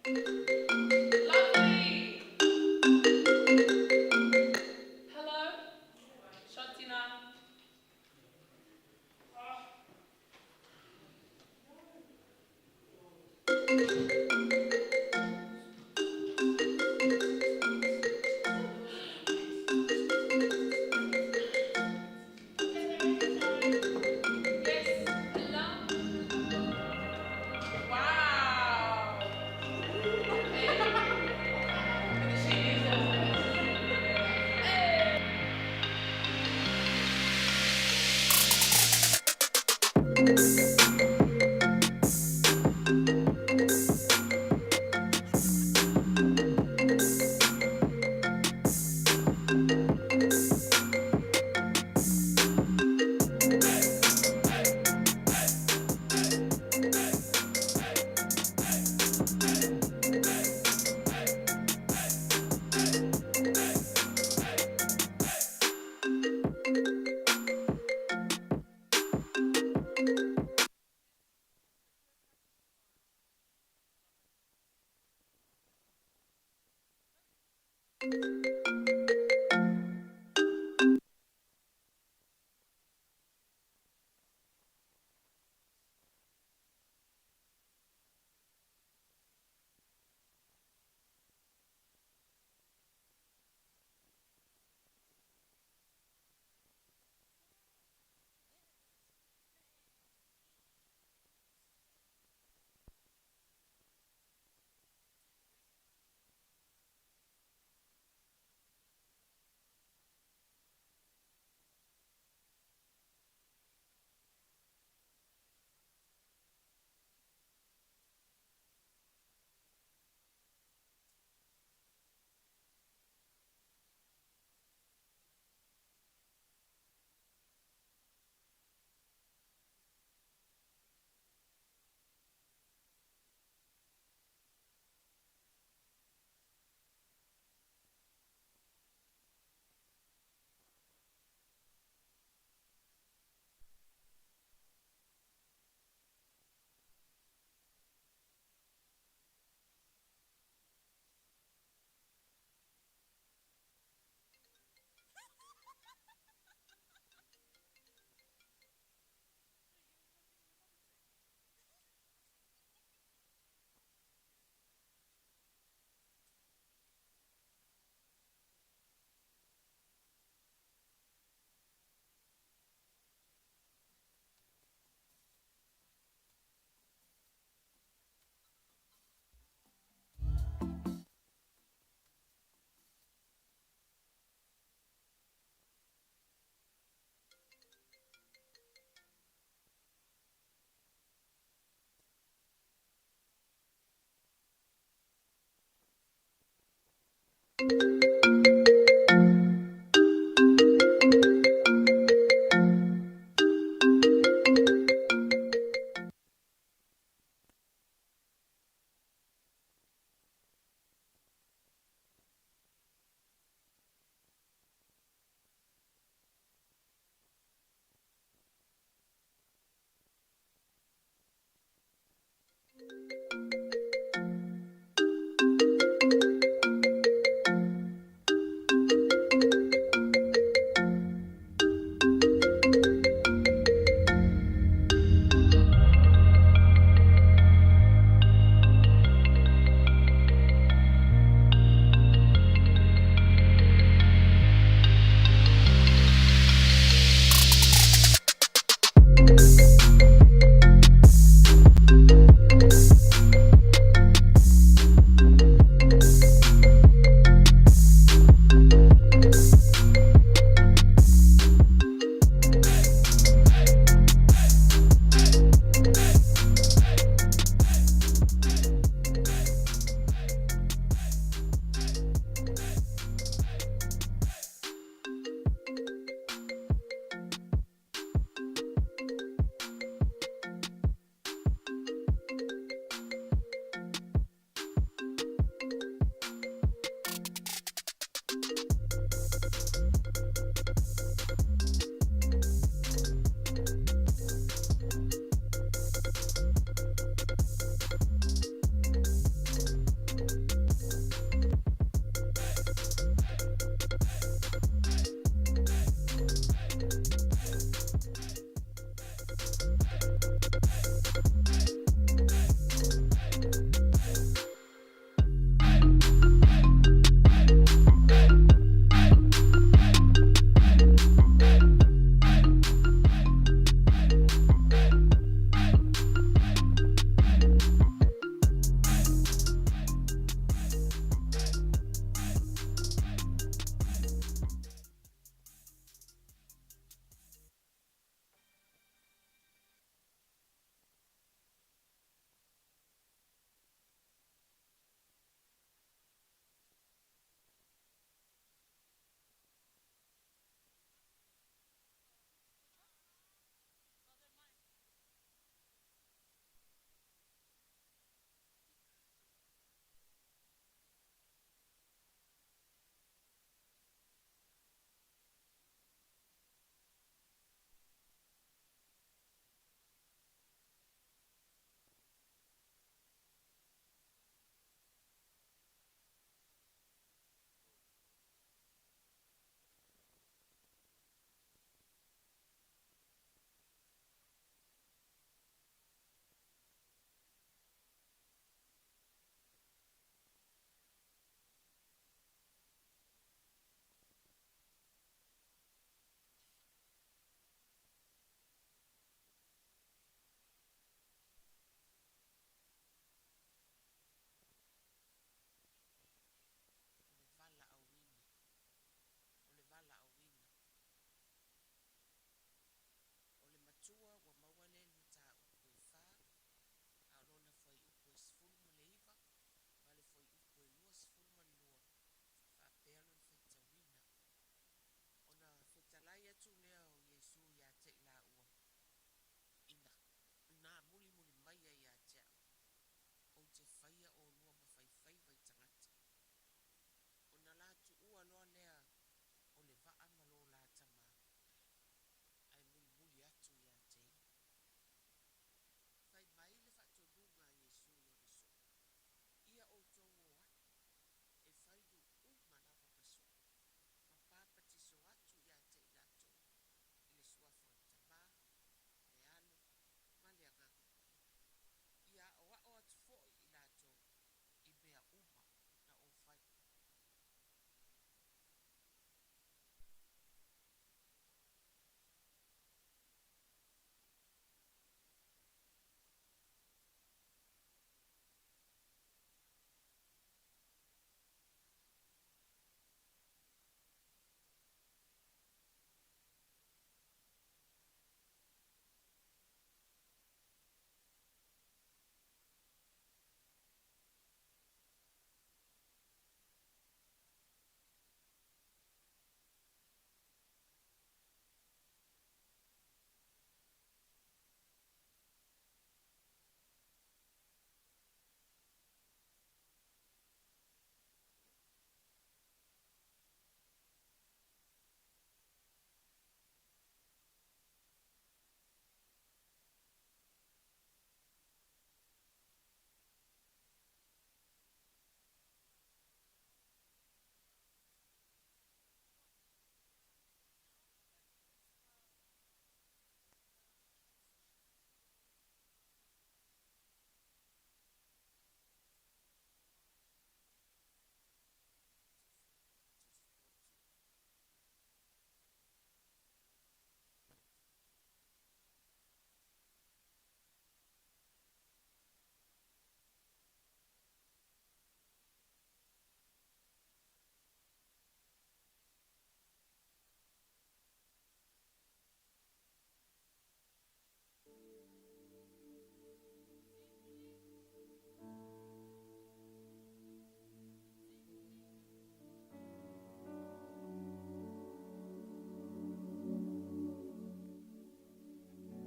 Lovely. Hello. Shotina. Yes. Hello. Wow. Hey. Hey.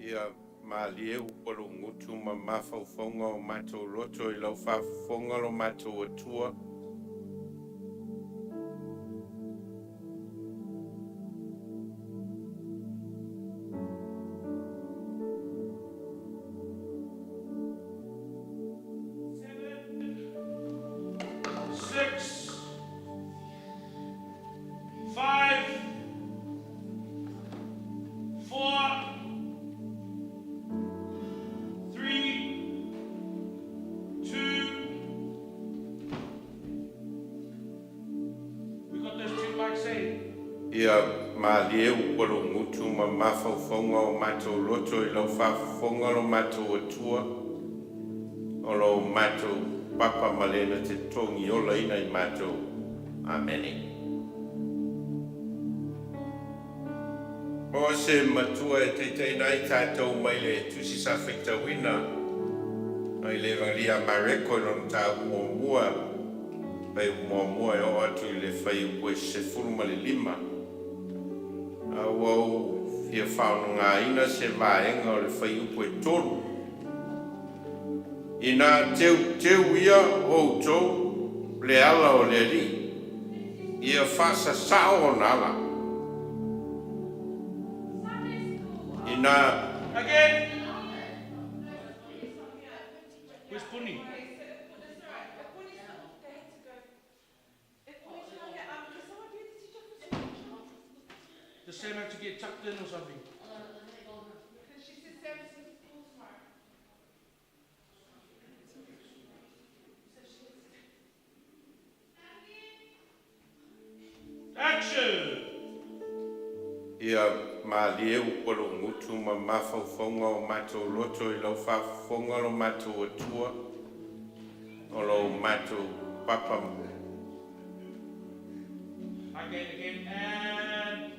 Ia malie ua lou gutu ma mafaufauga o matou loto i lau faafofoga lo matou Atua. Six, five, four, three, two. We got those two mics, eh? Ia malie ua lou gutu ma mafaufauga o matou loto i lau faafofoga lo matou Atua, o lo matou Papa ma le na te togi olaina i matou. Amene. O se matua e taitaiina ai tatou mai le Tusi Sa Faitauina mai le Evagelia a Mareko i lona mataupu muamua, fuaiupu muamua e oo atu i le fuaiupu e 15. A ua ou fia faaaogaina se vaega o le fuaiupu e 3. Inā teuteu ia outou le ala o le Alii, ia faasasao ona ala. Inā. Again. Where's Puni? Does Sam have to get tucked in or something? Action! Ia malie ua lou gutu ma mafaufauga o matou loto i lau faafofoga lo matou Atua, o lo matou Papa. Again, again, and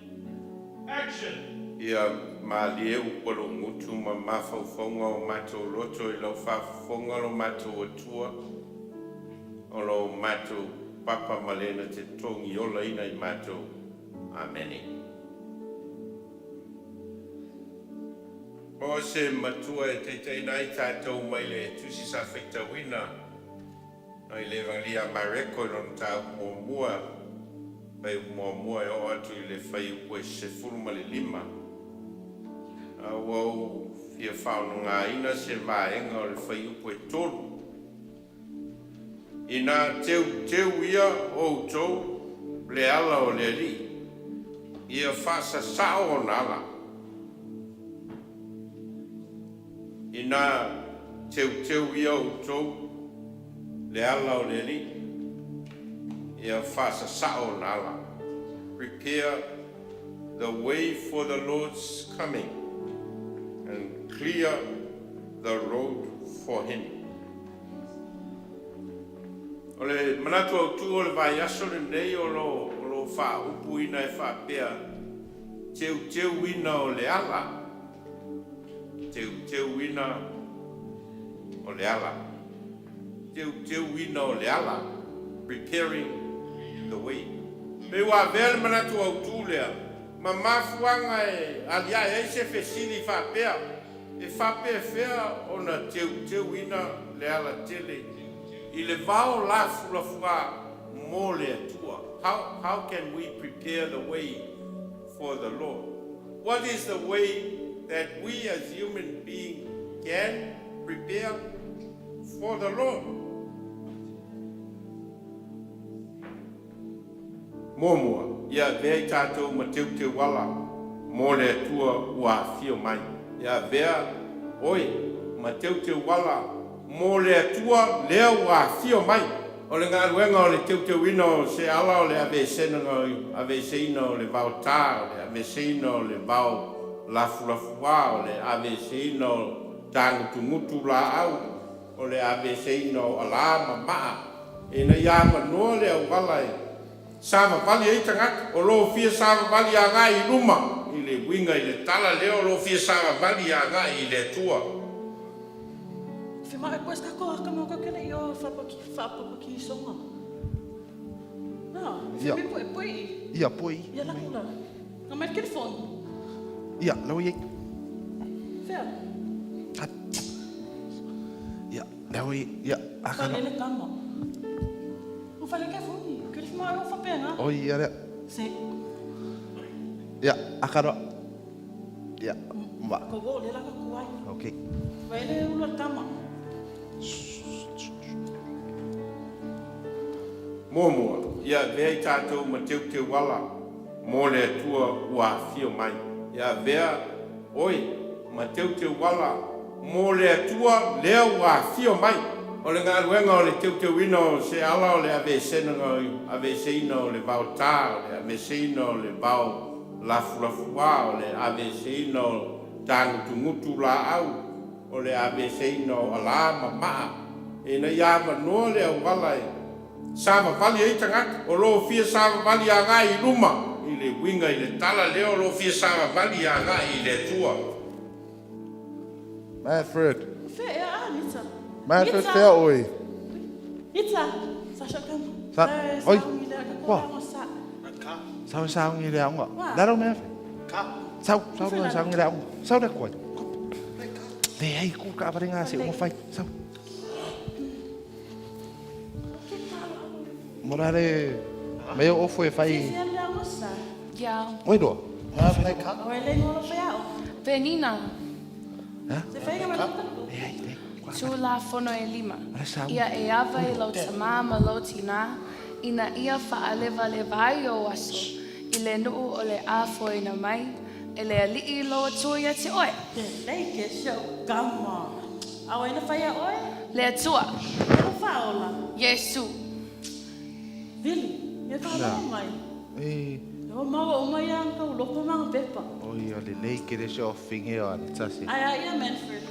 action! Ia malie ua lou gutu ma mafaufauga o matou loto i lau faafofoga lo matou Atua, o lo matou Papa ma le na te togi olaina i matou. Amene. O se matua e taitaiina ai tatou mai le Tusi Sa Faitauina mai le Evagelia a Mareko i lona mataupu muamua, fuaiupu muamua e oo atu i le fuaiupu e 15. A ua ou fia faaaogaina se vaega o le fuaiupu e 3. Inā teuteu ia outou le ala o le Alii, ia faasasao ona ala. Inā teuteu ia outou le ala o le Alii, ia faasasao ona ala. Prepare the way for the Lord's coming and clear the road for him. O le manatu autū o le vaiaso lenei o lo o lo o faaupuina e faapea, Teuteuina o le ala, teuteuina o le ala, teuteuina o le ala, preparing the way. Pei ua avea le manatu autū lea ma mafuaaga e aliae ai se fesili faapea, E faapefea ona teuteuina le alatele i le vao lafulafuā mo le Atua? How can we prepare the way for the Lord? What is the way that we as human being can prepare for the Lord? Muamua, ia avea i tatou ma teuteuala mo le Atua ua afio mai. Ia avea oe ma teuteuala mo le Atua lea ua afio mai. O le galuega o le teuteuina o se ala o le aveeseina o le vao tā, o le aveeseina o le vao lafulafuā, o le aveeseina o tagutugutu laau, o le aveeseina o alā ma maa, ina ia avanoa le auala e savavali ai tagata o lo o fia savavali agai i luma, i le uiga i le tala lea o lo o fia savavali agai i le Atua. Fe mai koe ka ko aka mo ka kele i o whapapaki songa. No, Ia. fe poi poi. Ia, poi. Ia la kula. Nga mai telefon. Ia, lau iai. Fea. fea. Ia, lea oi, ia, a Fale le kama. O fale ke funi. Ke le fuma o fapenga. Oi, ia lea. Se. Ia, akaro. Ia, ma. Ko wo le la ka kuai. Okay. Vai le ulo tama. Muamua, ia avea i tatou ma teuteuala mo le Atua ua afio mai. Ia avea oe ma teuteuala mo le Atua lea ua afio mai. O le galuega o le teuteuina o se ala o le aveeseina aveeseina o le vaotā, o le aveeseina o le vao lafulafuā, o le aveeseina o tagutugutu laau, o le aveeseina o alā ma maa, ina ia avanoa le auala e savavali ai tagata o loo fia savavali agai i luma i le uiga i le tala lea o loo fia savavali agai i le Atua. Manfred. Fe e a nita. Manfred fea oi. Nita. Sa shakam. Sa, oi. Wa. Sau sau ngi le aunga. Laro Manfred. Sau, sau le sau ngi le aunga. Sau le kuai. Le ai ku ka varenga se uma fai. Sau. Morare me o foi fai. Ia. Oi do. Oi le ngolo fe ao. Penina. Ha? Se fai ma Tulafono e lima. Ala sau. Ia e ava i lau tamā ma lou tinā, ina ia faalevaleva ai ou aso, i le nuu o le afoina mai, e le Alii lou Atua ia te oe. Te lei ke show kama. Awa ina fai a oe? Le Atua. O whaola. Iesu. Vili, e whaola mai. E O maua o mai ang kau loko mga pepa. oi o le lei ke le se o finge o ani tasi. Ai ai ia Manfred.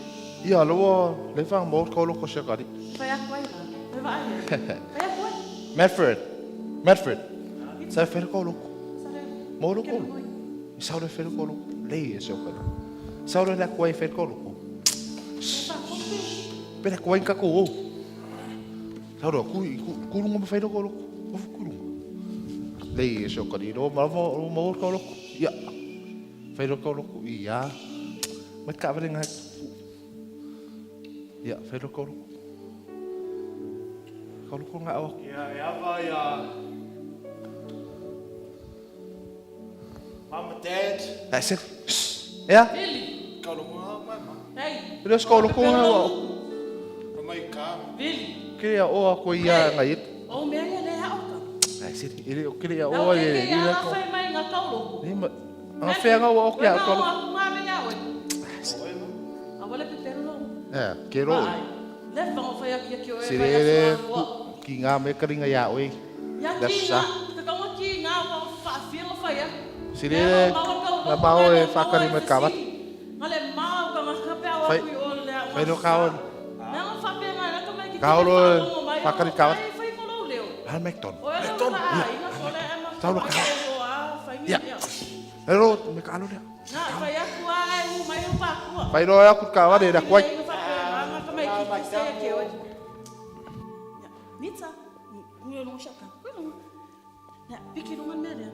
Ia lo le fang mo ko lo ko se kari. Fai aku ai la. Fai va ai. Fai aku ai. Manfred. Manfred. Sa fe ko lo. Mo lo ko. Sa le fe ko lo. Lei e se o kari. Sa le la ko e fe ko lo. Pera ko ka ko o. Sa ro ku ku rungo me fe ko lo. O ku rungo. Lei e se o kari ro ma mo mo ko lo. Ia. Fe ko lo. Ia. Mai ka varenga. Ia, fe lo ko lo. Ko lo ko nga o. Ia e ava ia Mama, Dad. That's it. Ia. Vili. Ka lo nga mama. Hey. Le sko lo ko nga o. Ka mai ka. Vili. Kiri ia o ko ia nga it. O mea ia le hao ka. That's it. Ile o kiri ia Nau o ke ia ke ia ia ko. fai mai ngā kau loko. Ni ma nga fe nga o kia ko. Ko ngā mea oe. A wale pe pero lo. Eh, ke ro. Le whango whai aki aki oe. Si re ki ngā me karinga ia oe. Ia La ki sa. ngā, te kaunga ki ngā wa whaawhia whai a. Si re la mao e whakari me kawa. Ngā le mau ka ngā kapea o Whai aku i o le a whai no kawa. Nā ngā whapea ngā nā kamai ki Ka olo te whaongo mai o whakari kawa. Whai whai ngolo leo. Hal Macdon. O e rau ka ai, ngā sole e ma Tau lo ka. whakao a whai Ia. mea. E ro me ka alo lea. Nā whai aku a e hu mai o pākua. Whai ro e aku kawa re la kuai. Ngā whapea ngā ngā kamai ki te se ke oe. Nita, kuyo lunga shaka, kuyo lunga. Nā, piki lunga mea lea.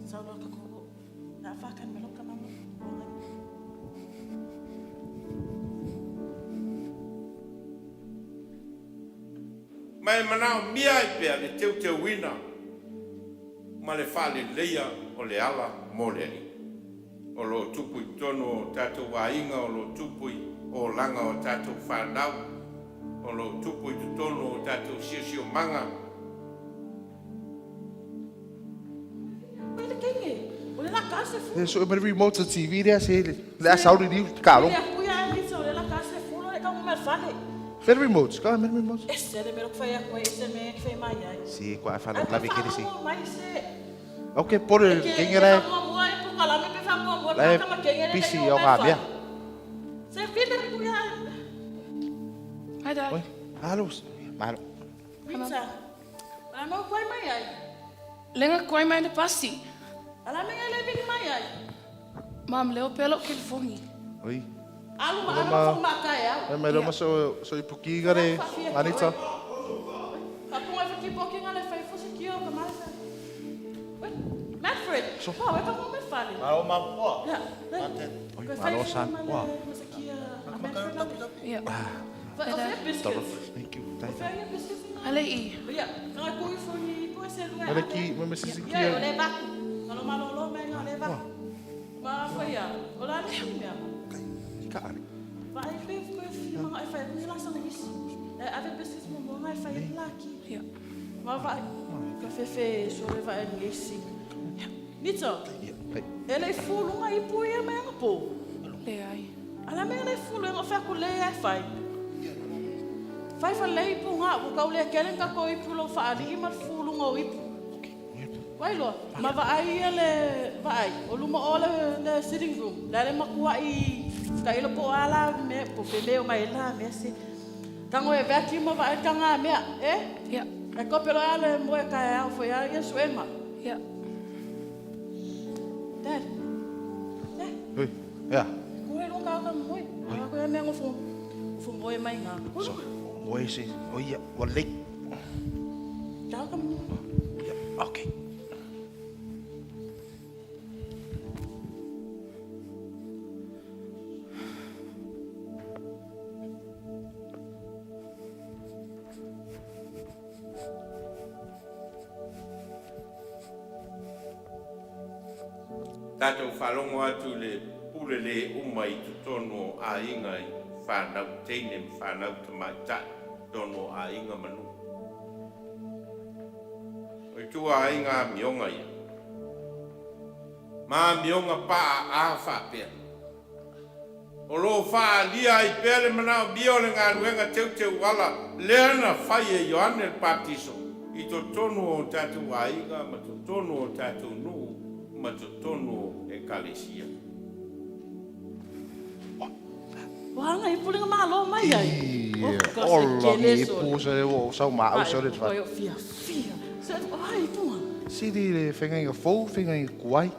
Sau loa ka koko. Nā, whākan me loka mama. Ma e manaomia ai pea le teuteuina ma le faaleleia o le ala mo le Alii o loo tupu i totonu o tatou aiga o loo tupu i olaga o tatou fanau o loo tupu i totonu o tatou siosiomaga. Oe le kenge, o le la ka se fu. E so me remote TV lea se le a sauri ni ka lo. Le aku ia nita, o le la ka se fu, le ka mo fale. Fe remote, ka me remote. Ese le mea whai aku ai, ese mea whai mai ai. Si ko a fa la ve kiri si. Ai mai se. Ok, pore kenge re. Mua e puka la me pe wha mua mua, La ka ma kenge re pisi le o ngā mea. Se vile ku ia. Hi, Dad. Oi, alo. Malo. Nita. Ala mau kuai mai ai. Lenga kuai mai le pasi. Ala mea le vili mai ai. Mam, leo pelo ke lefongi. Oi. Alu ma Loma- alu fong ma kai au. E me roma so so i pukiga re Anita. Ka punga whaki poki ngā le whai fusi ki o ka mai. Manfred. So. Wa, we ka mo me Fale. Malo mapua. Ia. Oi, malo san. Wa. Ia. Thank you. Thank you. Ale i. Ia, ka ku i fo ni po se lu. Mele ki, mele sisi ki. Ia, o le vaku. Malo malo lo me nga le vaku. Ma fa ia. O la le mea. Ka are. Va ai pe ko fi ma ai fa ni la sa ni. E ave biscuits mo mo ai fa i la ki. Ia. Ma va ka fe fe so le va ni si. Nito. Ia. Kai. E le fulu nga i pu ia me nga po. Le ai. Ala me le fulu nga fa ku le ai fai. Fai fa le ipu nga u kau le kele ka ko ipu lo fa ali ma fulu nga o ipu. Wai loa, ma va ai ia le va ai. O luma o le, le sitting room. Le le makua i ka ilo po ala me po fe leo mai la me se. Tango e vacuum ma va ai tanga mea, eh? Ia. E ko pelo ale mo e ka au fo ia ia suema. Ia. Dad. Dad. Oi. Ia. Ko e longa ka moe. Ko e me ngofo. Fo moe mai nga. So. Oi si. Oi ia. Wa lek. Ka ka mo. Ia. Okay. Tātou whalongo atu le pule le uma i totonu o aiga i whānau teine ma whānau tamaitai tonu o aiga manu. O i tua aiga a mionga ia. Ma mionga paa a whapea. O lo whaalia ai pea le manao bia o le ngā teu teu wala lea na whai e Ioane le Baptiso i totonu o tātou aiga ma totonu o tātou nuu ma totonu o ekalesia. Wanga i pulinga malo mai ai. Ia. Ola ni ipu sa le o sau ma au sa le fa. fa. Oi fia fia. Se ai punga. Siri le whenga inga fou, whenga inga kuai.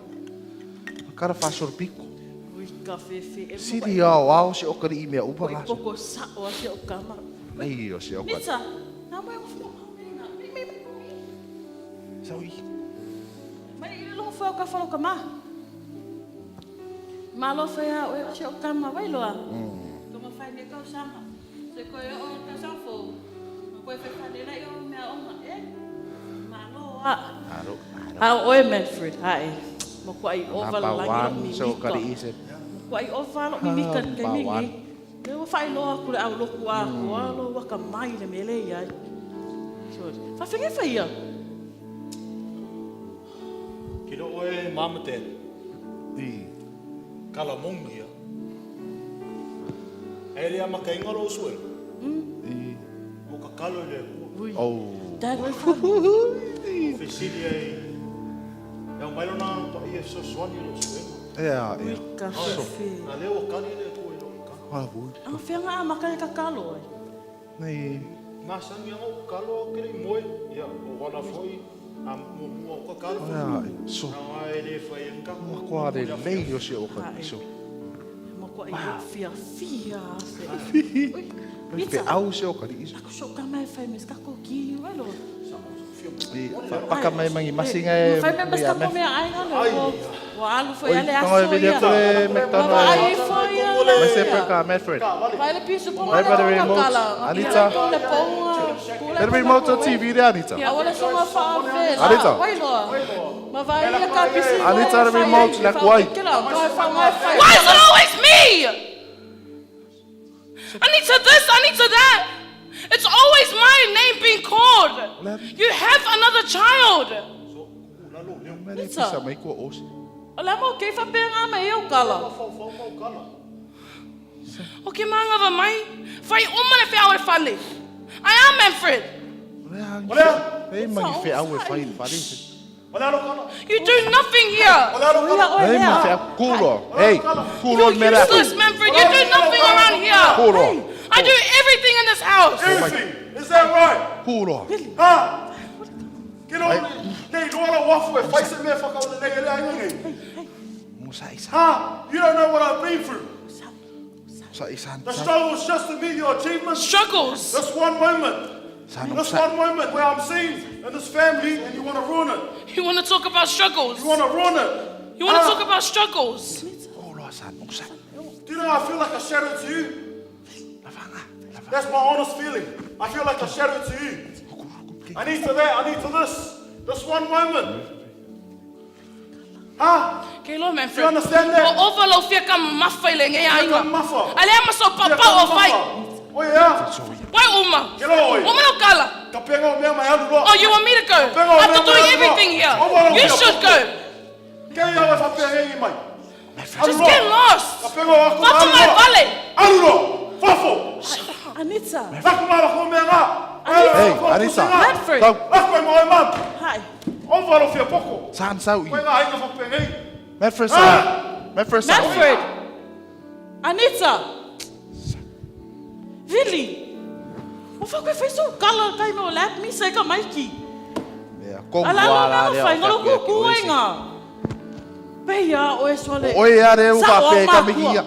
Kara whasoro piko. Ui ka fe fe. E Siri ao ao se okari i mea upa Oi la. poko sa o se o kama. Nei o se okari. Nitsa. Na mo fo mai na. Mi mi mi. Sau i. Mai i lo fo ka fo ka ma. Malo fa ya o se o kama wai loa. Ko ma fai me kau sama. Se ko e o ka sa fo. Ko e fe fa le lai o mea o ma e. Malo a. Aro. A oe Manfred, hai. Mo ko ai ova Napa langi lo wan mi se okari i se. Ko ai ova lo mi mika ke Napa mi wan. ngi. Le o fai loa ku le au loku a ko a lo waka mai le mele ia. So, fa fenge fa ia. Ki ro oe mama te. I. Kala mongi ia. E le ama ka inga lo usue. I. O ka kalo le kua. Oh. Dad, oi fa. Fesili ai. Ia mai lona pa ia so swani lo usue. Ea, ea. Ka fe. Na leo kali le kua i lo ka. Ah, vui. Ang fenga a maka ka kalo ai. Nei. Ngā sangi anga o kalo kere i moe. Ia, o wana foi. A mua mua o ka kalo. Ea, so. Nā e le whai nga. Mua kua re lei o se okari. So. Mo ko ai fia fia se. Oi fe au se okari. So. Ko so ka mai fai mes ka ko ki wai lo. I paka mai mangi masinga e. Fai me mes ka ko me ai nga lo. Wa alu foi Oi, ale tonga e aso video ia. kore McDonald. Ai foi ia. Me se peka Manfred. Vai le piso po Vai para remote. Anita. Le ponga. Ele remote o TV de Anita. Awala songa fa ve. Anita. Vai lo. Ma vai ia ka pisi. Anita the remote la kuai. Why is it always me? I need to this, I need to that. It's always my name being called. You have another child. Mele pisa mai kua osi. Ola mo ke fa pe nga mai o kala. O ke manga va mai. Fai uma le whia o le fale. I am Manfred. Ei mangi fe au e fai fale. You do nothing here. Ei ma fe kulo. Ei, kulo You're mera. useless, Manfred. You do nothing around here. Kulo. I do everything in this house. Everything. Is that right? Kulo. Ha? Ke lo nei loa la wafu e fai se mea whakaole nei e le ainga nei. Musa isa. Ha? You don't know what I've been through. Sa isa. The struggles just to meet your achievements. Struggles. This one moment. Sa This one moment where I'm seen in this family and you want to ruin it. You want to talk about struggles? You want to ruin it. You want to talk about struggles? Do you know I feel like a shadow to you? That's my honest feeling. I feel like a shadow to you. I need to that, I need to this. This one moment. Huh? Ke loa, Manfred. Do you understand that? Ua ova lou fia ka mamafa i lenei aiga. Fia ka mamafa. A lea ma sou paopao o fai. Oi ea. Wai uma. Ke loa oi. Uma lau kala. Ka penga o mea mai alu loa. Oh, you want me to go? Ka penga o mea After mai doing alu loa. everything here. Ova lau You fia should poko. go. Ke ia oe whapea ngengi mai. Alu Just loa. get lost. Ka penga o aku Fafo alu mai loa. fale. Alu loa. Fafo. Anita. Laku mai lako mea ngā. Hey, Anita. Manfred. Tau. Laku mai mo e mam. Hi. Ova lau fia poko. San sau i. Koe ngā inga whapea ngengi. Manfred sau. Manfred sau. Manfred. Anita. Vili. O fa koe fai sou kala kai no lap mi se ka maiki. Mea, kongu Ala a lo la mea lea fai o ngalo ka ku ku pea ki inga. Pe ia oe soale. O oe a lea u Sa o faapea i ka makua. miki ia.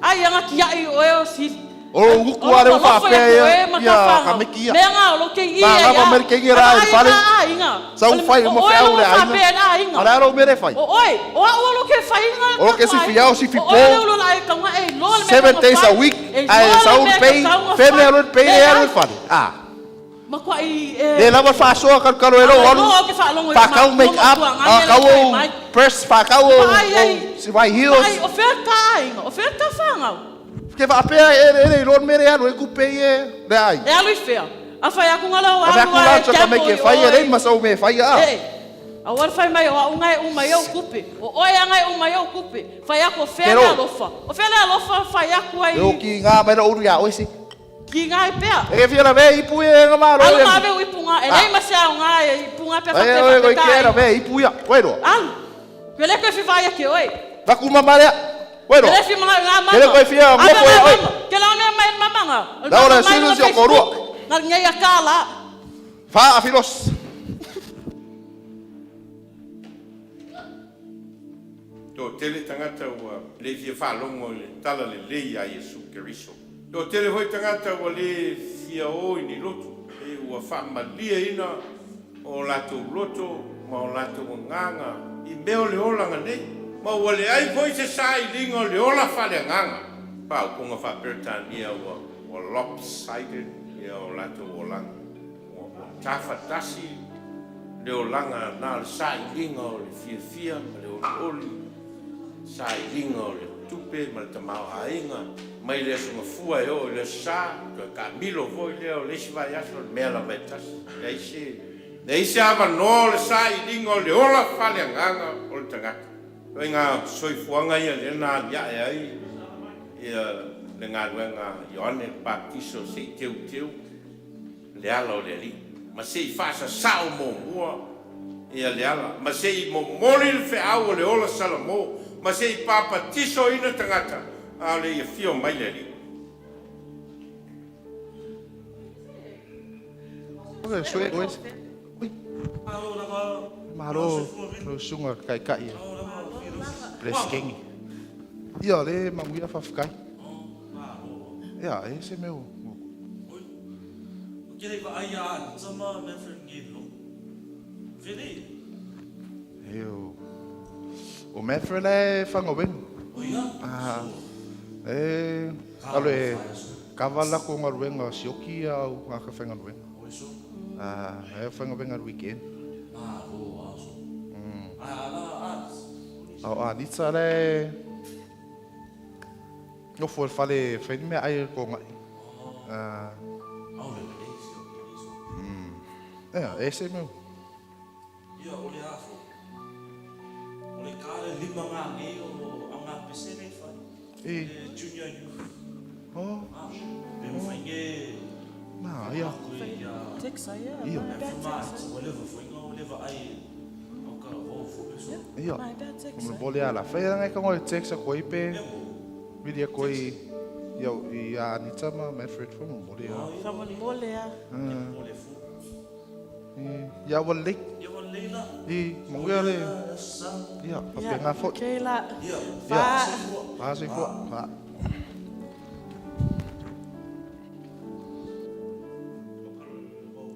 Ai anga ki ai oe o sili. O lou uku a lea u faapea ia ia ka miki ia. Mea ngā o lo ke ia Nā ia. lava meri ke ia rā i le fale. Sa u fai uma feau le aiga. A le alo mere fai. O oe, o au o lo ke fai inga. O lo ke sifi ao sifi O po. oe le ulo la e kaunga e loa le mea 7 days a week. Ae sau le pay. Feme alu le pay le alu le fale. Ah. Makuai e. Le lava le faasoa kalokalo e lou alu. Faakau make up, faakau ou purse, faakau ou white heels. Ai, o fea ka aiga, o fea ka whangau. Ke faapea e le iloa le mea le alu e kupe i e le ai. E alu i fea. A whai aku ngala o Ave alu aku a la e tsa ka gamble me ke i fai e oe. lei ma sau me fai a. E, a wara whai mai o au ngai o mai au kupe. O oe a ngai o mai au kupe. Whai aku o fea le alofa. O fea le alofa whai aku ai. E o ki ngā mai uru ia oe si. Ki ngā e pea. E ke fia la ve ipu e ngā malo. Alu ngā veu ipu ngā. E lei ma se au ngā e ipu ngā pea whakte whakte whakte tā. E ke la ve ipu ia. Koe roa. Alu. Koe le koe whiwhai ake oe. Taku mamarea. Koe roa. Ke le whima ngā mama. Ke le koe whia ngoko e oe. Ke la mea mai mama ngā. La ora silu si o korua. Ngā ngei a kā la. Wha a filos. Toatele tagata ua le fia faalogo i le Tala Lelei a Iesu Keriso. Toatele foi tagata ua le fia o i ni lotu, e ua faamalieina o latou loto ma o latou agaga i mea o le olaga nei, ma ua leai foi se sailiga o le ola faaleagaga. Faaupuga faa-Peretania ua ua lopsided ia o latou olaga, ua ua tafatasi Le olaga na o le sailiga o le fiafia ma le olioli, sailiga o le tupe ma le tamaoaiga, mai le aso Gafua e oo i le aso Sa, toe taamilo foi lea o le isi vaiaso, o le mea lava e tasi. Leai se, leai se avanoa o le sailiga o le ola faaleagaga o le tagata. Ituaiga soifuaga ia lea na aliae ai ia le galuega a Ioane le Papatiso se i teuteu le ala o le Alii, ma se i faasasao muamua ia le ala, ma se i momoli le feau o le ola Salamo, ma se i papatisoina tagata, a o le i afio mai le Alii. Malo lau susuga kaikai Bless Kengi. Ia le manuia faafetai. Ia e se mea Ou te le vaai ia Anita ma Manfred Ngelo. Vele. Eo. O Manfred la e whangawenu. O ia? Ah. E alo e kava la ko ngaruenga sioki au ngā ka whangaruenga. O eso. Ah, e whangaruenga weekend. Ah, o aso. Ah, ala Anita. O Anita le nofo le fale whaini mea ai ko ngai. Ah. Ea, e se meu. Ia, o le afo. O le ka le lima ngā ngei o au ngā pese nei whai. E. Le junior youth. Oh. Ah, pe mwhai nge. Nā, ia. Texa, ia. Ia. Whatever, whai ngā, whatever ai. Au ka vau fo peso. Ia. My bad texa. Mo bole ala. Whai ngai ka ngoi texa koi pe. Vidia koi ia i a Anita ma Manfred fo mo bole a. Fa mo mole a. Mole fo. Ia ua lelei. Ia ua lelei la. I manuia le. Ia, faapena foi. Okay la. Ia. Fa. Fa soifua. Fa.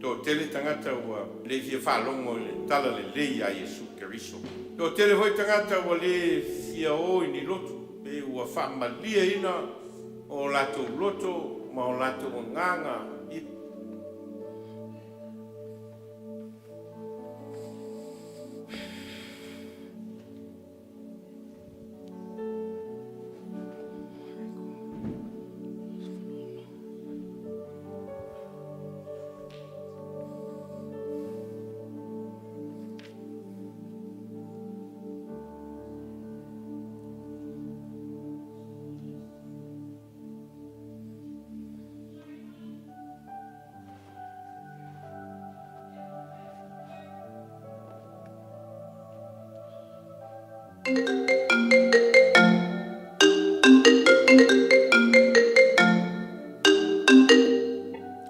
Toatele tagata ua le fia faalogo i le talalelei a Iesu Keriso. Toatele foi tagata ua le fia o i ni lotu, pe ua faamalieina o latou loto ma o latou agaga i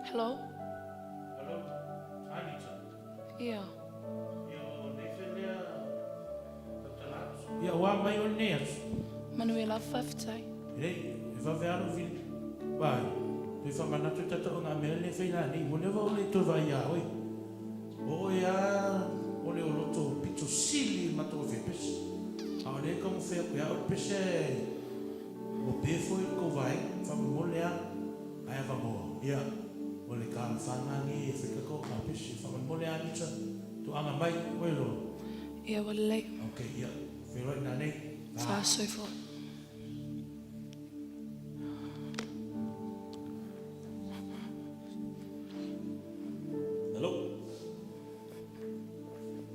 Hello? Hello, Anita. Ia. Ia, o nei fea lea tautala atu. Ia, ua mai o lenei aso. Manuia lava, faafetai. Lelei, e vave lava lou vili. Vai, toe faamanatu i tatou nga mea lea e fai la nei, ua leva ou le toe vaai ia oe. O oe lava o le oloto pito sili i le matou ave pese. A o lea e taumafai atu ia au le pese ae ua pe foi le tou vaega. Faamolemole lava, ae avanoa, ia, o le talofa lena nei e fai tatou nga pese. Faamolemole lava Anita, toaga mai, oi loa. Ia, ua lelei. Ok, ia, feiloai nanei. Fa soifua. Hello?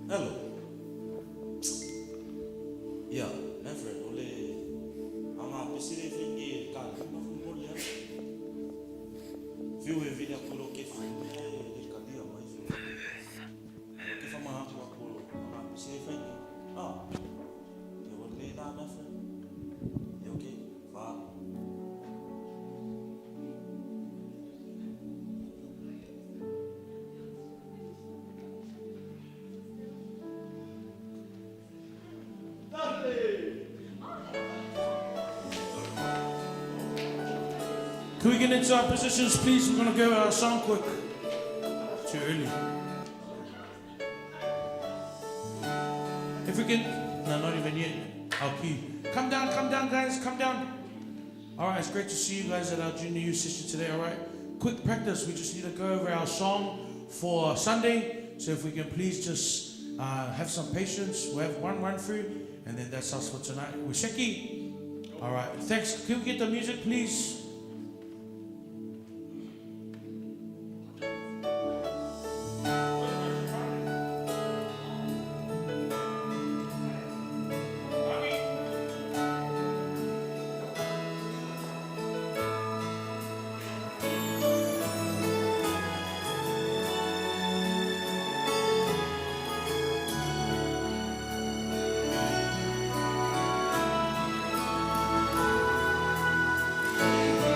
Hello? Ia, Manfred, o le aga pese lea e fai nei e ka lima faamolemole lava. Fiu e vili atu i lou kefu e le talia mai fiu. Ae ou te faamanatu atu o aga pese lea e fai nei. Ah, ia ua lelei la Manfred. Ia okay, fa. Can we get into our positions, please? We're going to go our song quick. Too early. If we can, no, not even yet. Our key. Come down, come down, guys, come down. All right, it's great to see you guys at our junior youth session today. All right, quick practice. We just need to go over our song for Sunday. So if we can please just have some patience. We'll have one run through, and then that's us for tonight. We're shaky. All right, thanks. Can we get the music, please? Thank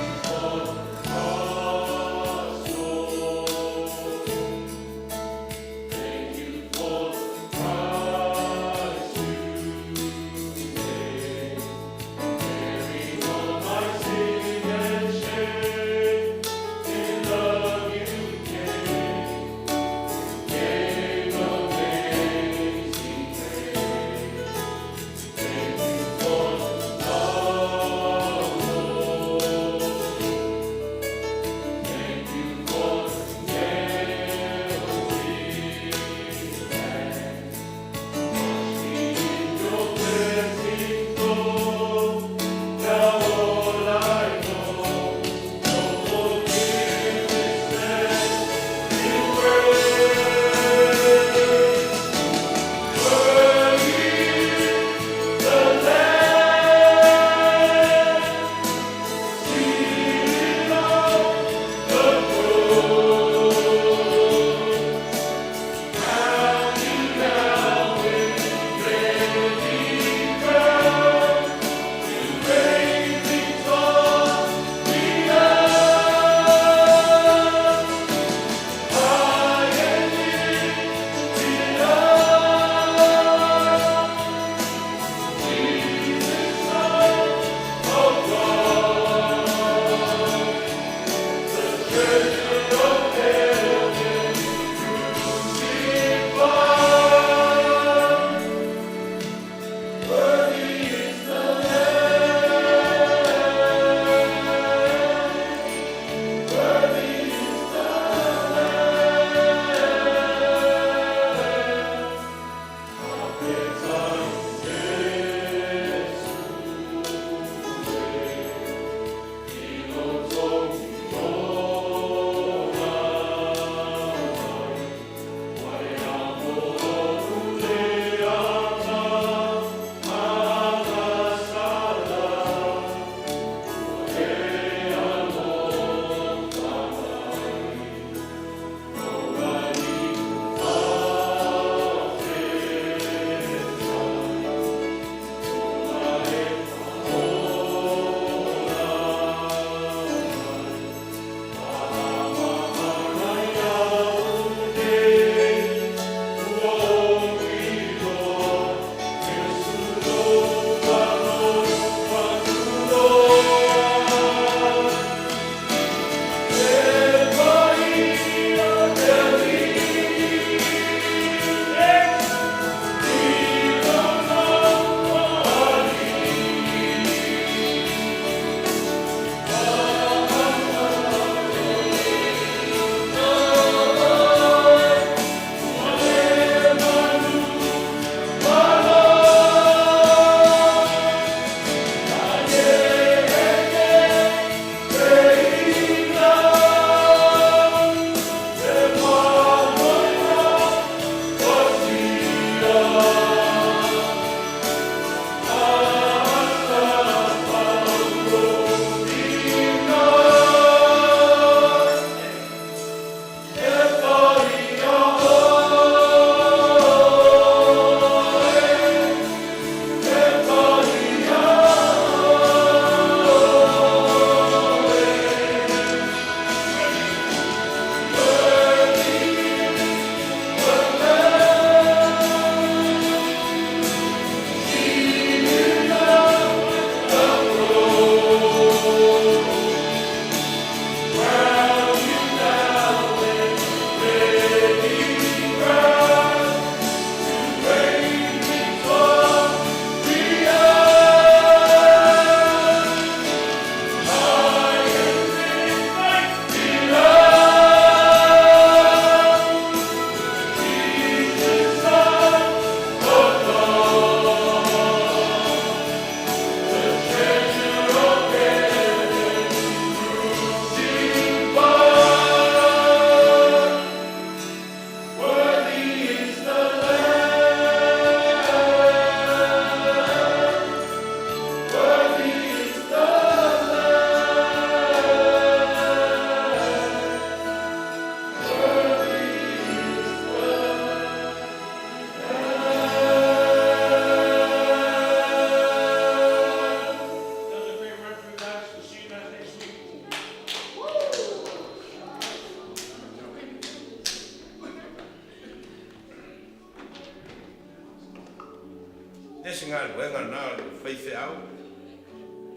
Le se galuega lena a le faifeau,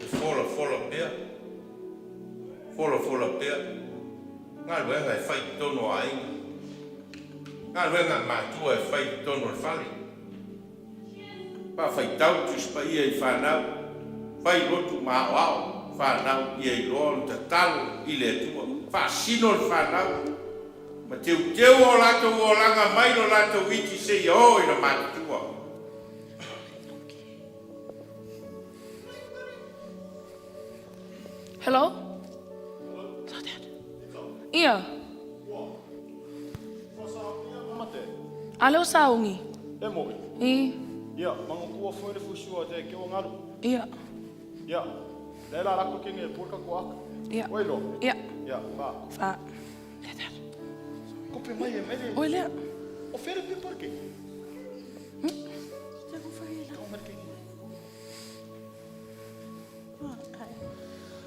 e folafola pea, folafola pea, galuega e fai i totonu o aiga, galuega a matua e fai i totonu o le fale. Faafaitau le Tusi Paia i fanau, fai lotu ma aoao fanau ia iloa ona tatalo i le Atua. Faasino le fanau ma teuteu o latou olaga mai lo latou iti seia oo ina matutua. Hello? Ia. A leo saungi. E moi. I. Ia, mango kua fue le fusua te ke o ngalu. Ia. Ia. Le la la ko kenge pur ka ko ak. Ia. Oi lo. Ia. Ia, fa. Fa. Kope mai e mele. Oi lea. O fere pe por ke.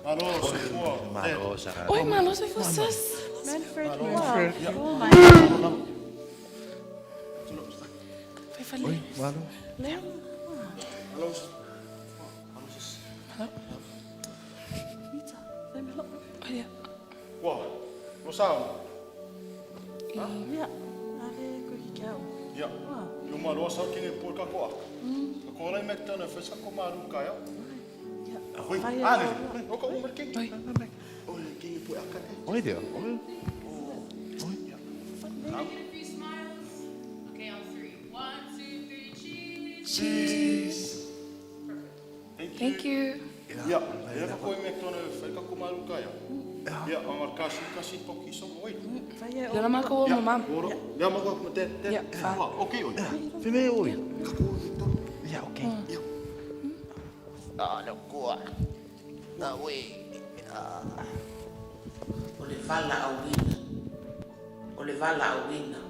Malo, soifua. Malo, sa. Oi, malo soifua sis. Manfred. Manfred. Wow. Oh my. Fai Oi, malo. Leo. Malo. Mita, fai malo. Oi lea. Wa. Lo sao. Ia, ale koe ki ke au. Ia. Yo malo sa kenge pur ka ko ak. Ka ko lai mek tana fesa ko maru ka ya. Ia. Oi, Fai ale. e O ka umar kenge. Oi. Oi, kenge pur ak. Oi dia. Oi. Can I get a few smiles? Okay, on three. One, two, three, cheese. Cheese. Thank you. Thank you. Ia, ia ka koe mek tana fai ka ko maru ka ya. Ia, angar kasi kasi poki so oi. Fai e Lea mako o ma mam. Oro. Lea mako ma te te. Ia, fa. Wa, okay oi. Fai me oi. Ia, okay. Ah, le kua. Na we. O le valaauina. O le valaauina.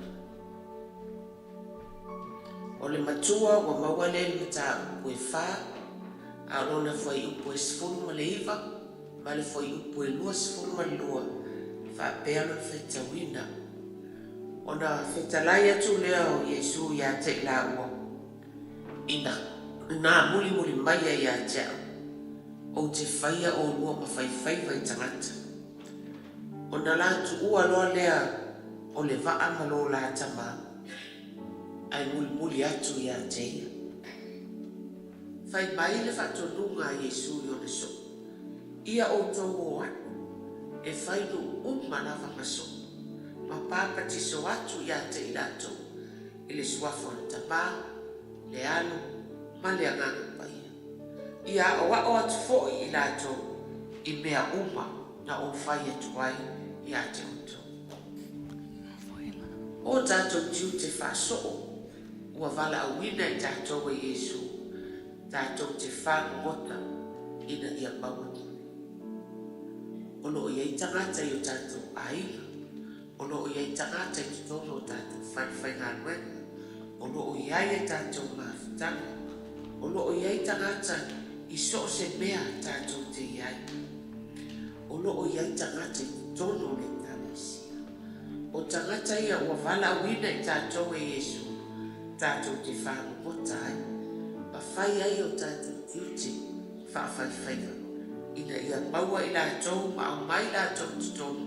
O le matua ua maua lea i le mataupu e 4, a o lona fuaiupu e 19 ma le fuaiupu e 22, faapea lona faitauina. Ona fetalai atu lea o Iesu iā te i laua, ina na mulimuli mai ai ia te au, ou te faia ōlua ma faifaiva i tagata. Ona la tuua loa lea o le vaa ma lo la tamā, ae mulimuli atu iā te ia. Fai mai le faatonuga a Iesu i ona soo, Ia outou o atu, e fai nuu uma lava ma soo, ma papatiso atu iā te i latou i le suafa o le Tamā, le Alo, ma le Agaga Paia. Ia aʻoaʻo atu foʻi i latou i mea uma na ou fai atu ai iā te outou. O tatou tiute faasoo ua valaauina i tatou e Iesu, tatou te fagogota ina ia maua tonu. O loo i ai tagata i o tatou aiga, o loo i ai tagata i totonu o tatou fale faigaluega, o loo i ai e tatou mafutaga, o loo i ai tagata i so o se mea tatou te i ai. O loo i ai tagata i totonu o le Ekalesia. O tagata ia ua valaauina i tatou e Iesu, tatou te fagogota ai, ma fai ai o tatou tiute faafaifaiva, ina ia maua i latou ma aumai latou i totonu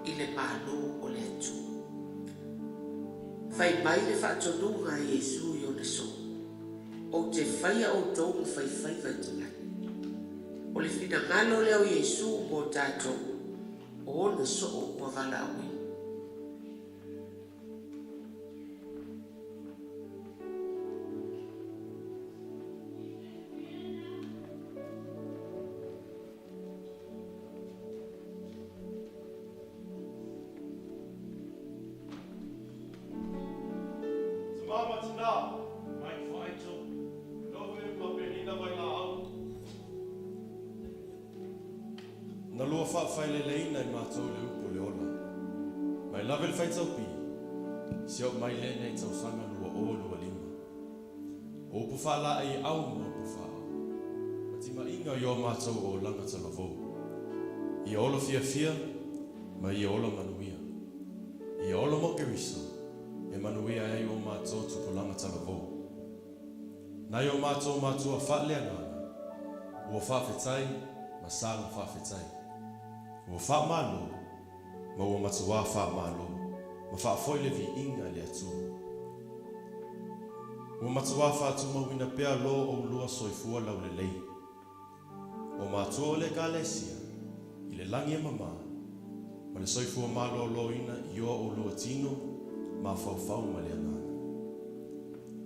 i le Malo o le Atua. Fai mai le faatonuga a Iesu i ona soo, Ou te faia outou ma faifaiva i tagata. O le finagalo lea o Iesu mo tatou, o ona soo ua valaauina. Tamā ma tinā, Mike Whaito, Nove ma Penina Vailaau. Na lua faafaileleina e matou le upu o le ola. Mai lava i le faitau pi, si o'u mai lenei tausaga 2025. O upu faalaei au ma upu faaau, ma timaiga i o matou olaga talavou. Ia ola fiafia ma ia ola manuia. Ia ola mo Keriso e manuia ai o matou tupulaga talavou. Nai o matou matua faaleagaga, ua faafetai ma saga faafetai. Ua faamalo ma ua matuā faamalo ma faafoi le viiga i le Atua. Ua matuā faatumauina pea lo oulua soifua laulelei. O matua o le Ekalesia i le lagi e mamā ma le soifua malōlōina i o oulua tino, mafaufau ma le agaga.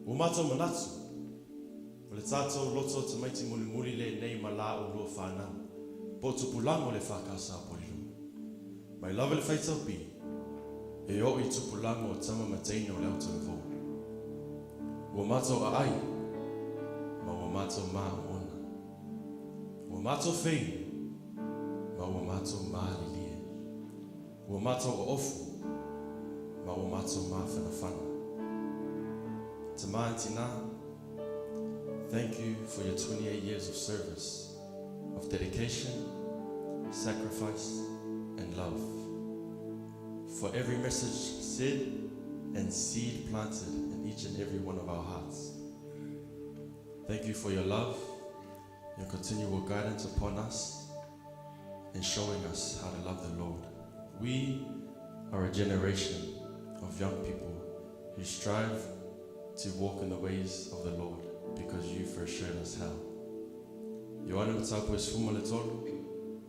Ua matou manatu, o le tatou loto tamaiti mulimuli lenei ma la oulua fanau, po o tupulaga o le FKS o Polilua. Mai lava le faitau pi, e oo i tupulaga o tama ma teine o le autalavou. Ua matou aai, ma ua matou māoona. Ua matou feinu, ma ua matou malilie. Ua matou oofu, ma ua matou mafanafana. Tama and tina, thank you for your 28 years of service, of dedication, sacrifice, and love. For every message said and seed planted in each and every one of our hearts. Thank you for your love, your continual guidance upon us, and showing us how to love the Lord. We are a generation of young people who strive to walk in the ways of the Lord because you first showed us how. Ioane Mataupu e 13,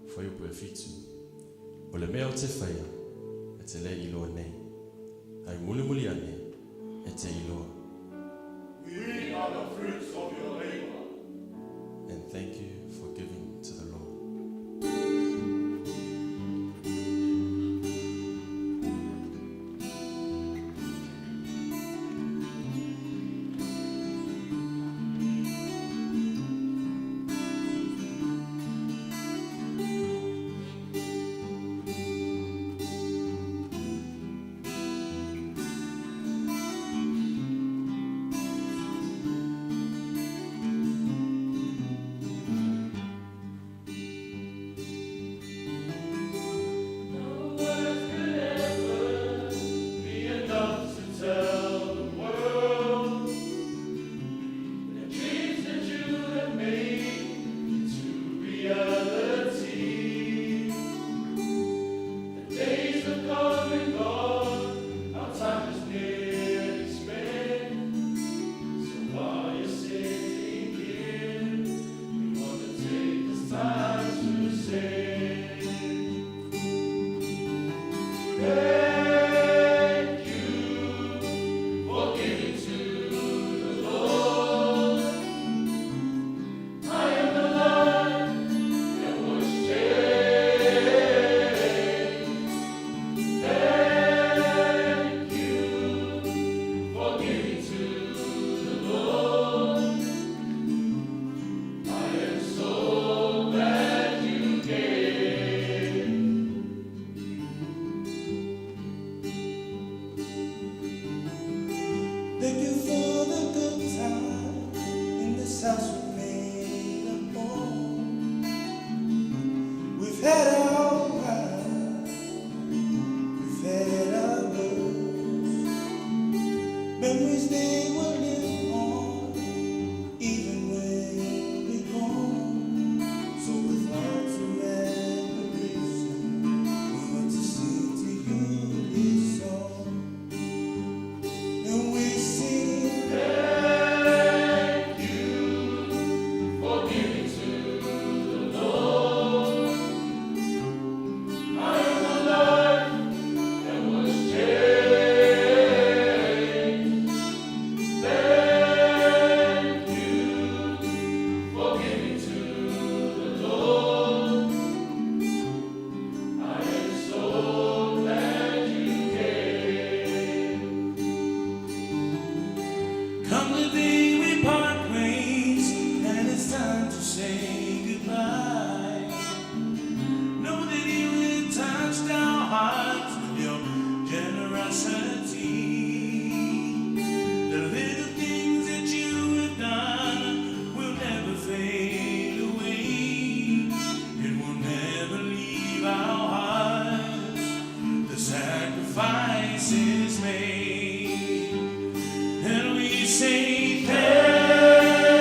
fuaiupu e 7. O le mea ou te faia, e te le iloa nei. Ae mulimuli ane, e te iloa. We are the fruits of your labor. And thank you for giving to the Lord. Thank you for the good time in this house we made a home. We've had our highs, we've had our lows. Memories they will live on, even when we're gone. So with hearts of admiration, we want to sing to you this song. And we sing, thank you for giving to the Lord. I am the life that was changed. Thank you for giving to the Lord. I am so glad you came. Come the day we part ways, and it's time to say goodbye. Know that you have touched our hearts with your generosity. The little things that you have done will never fade away. It will never leave our hearts. The sacrifice is made. And we say thank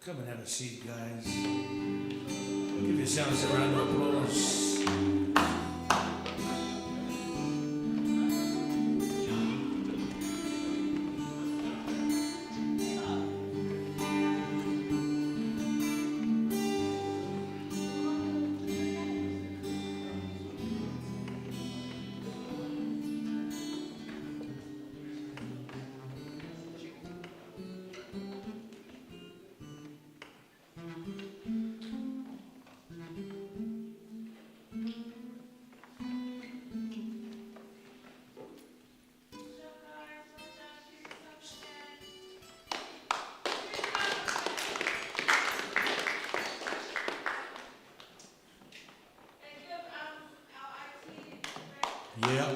Come and have a seat, guys. Give yourselves a round of applause. Yeah.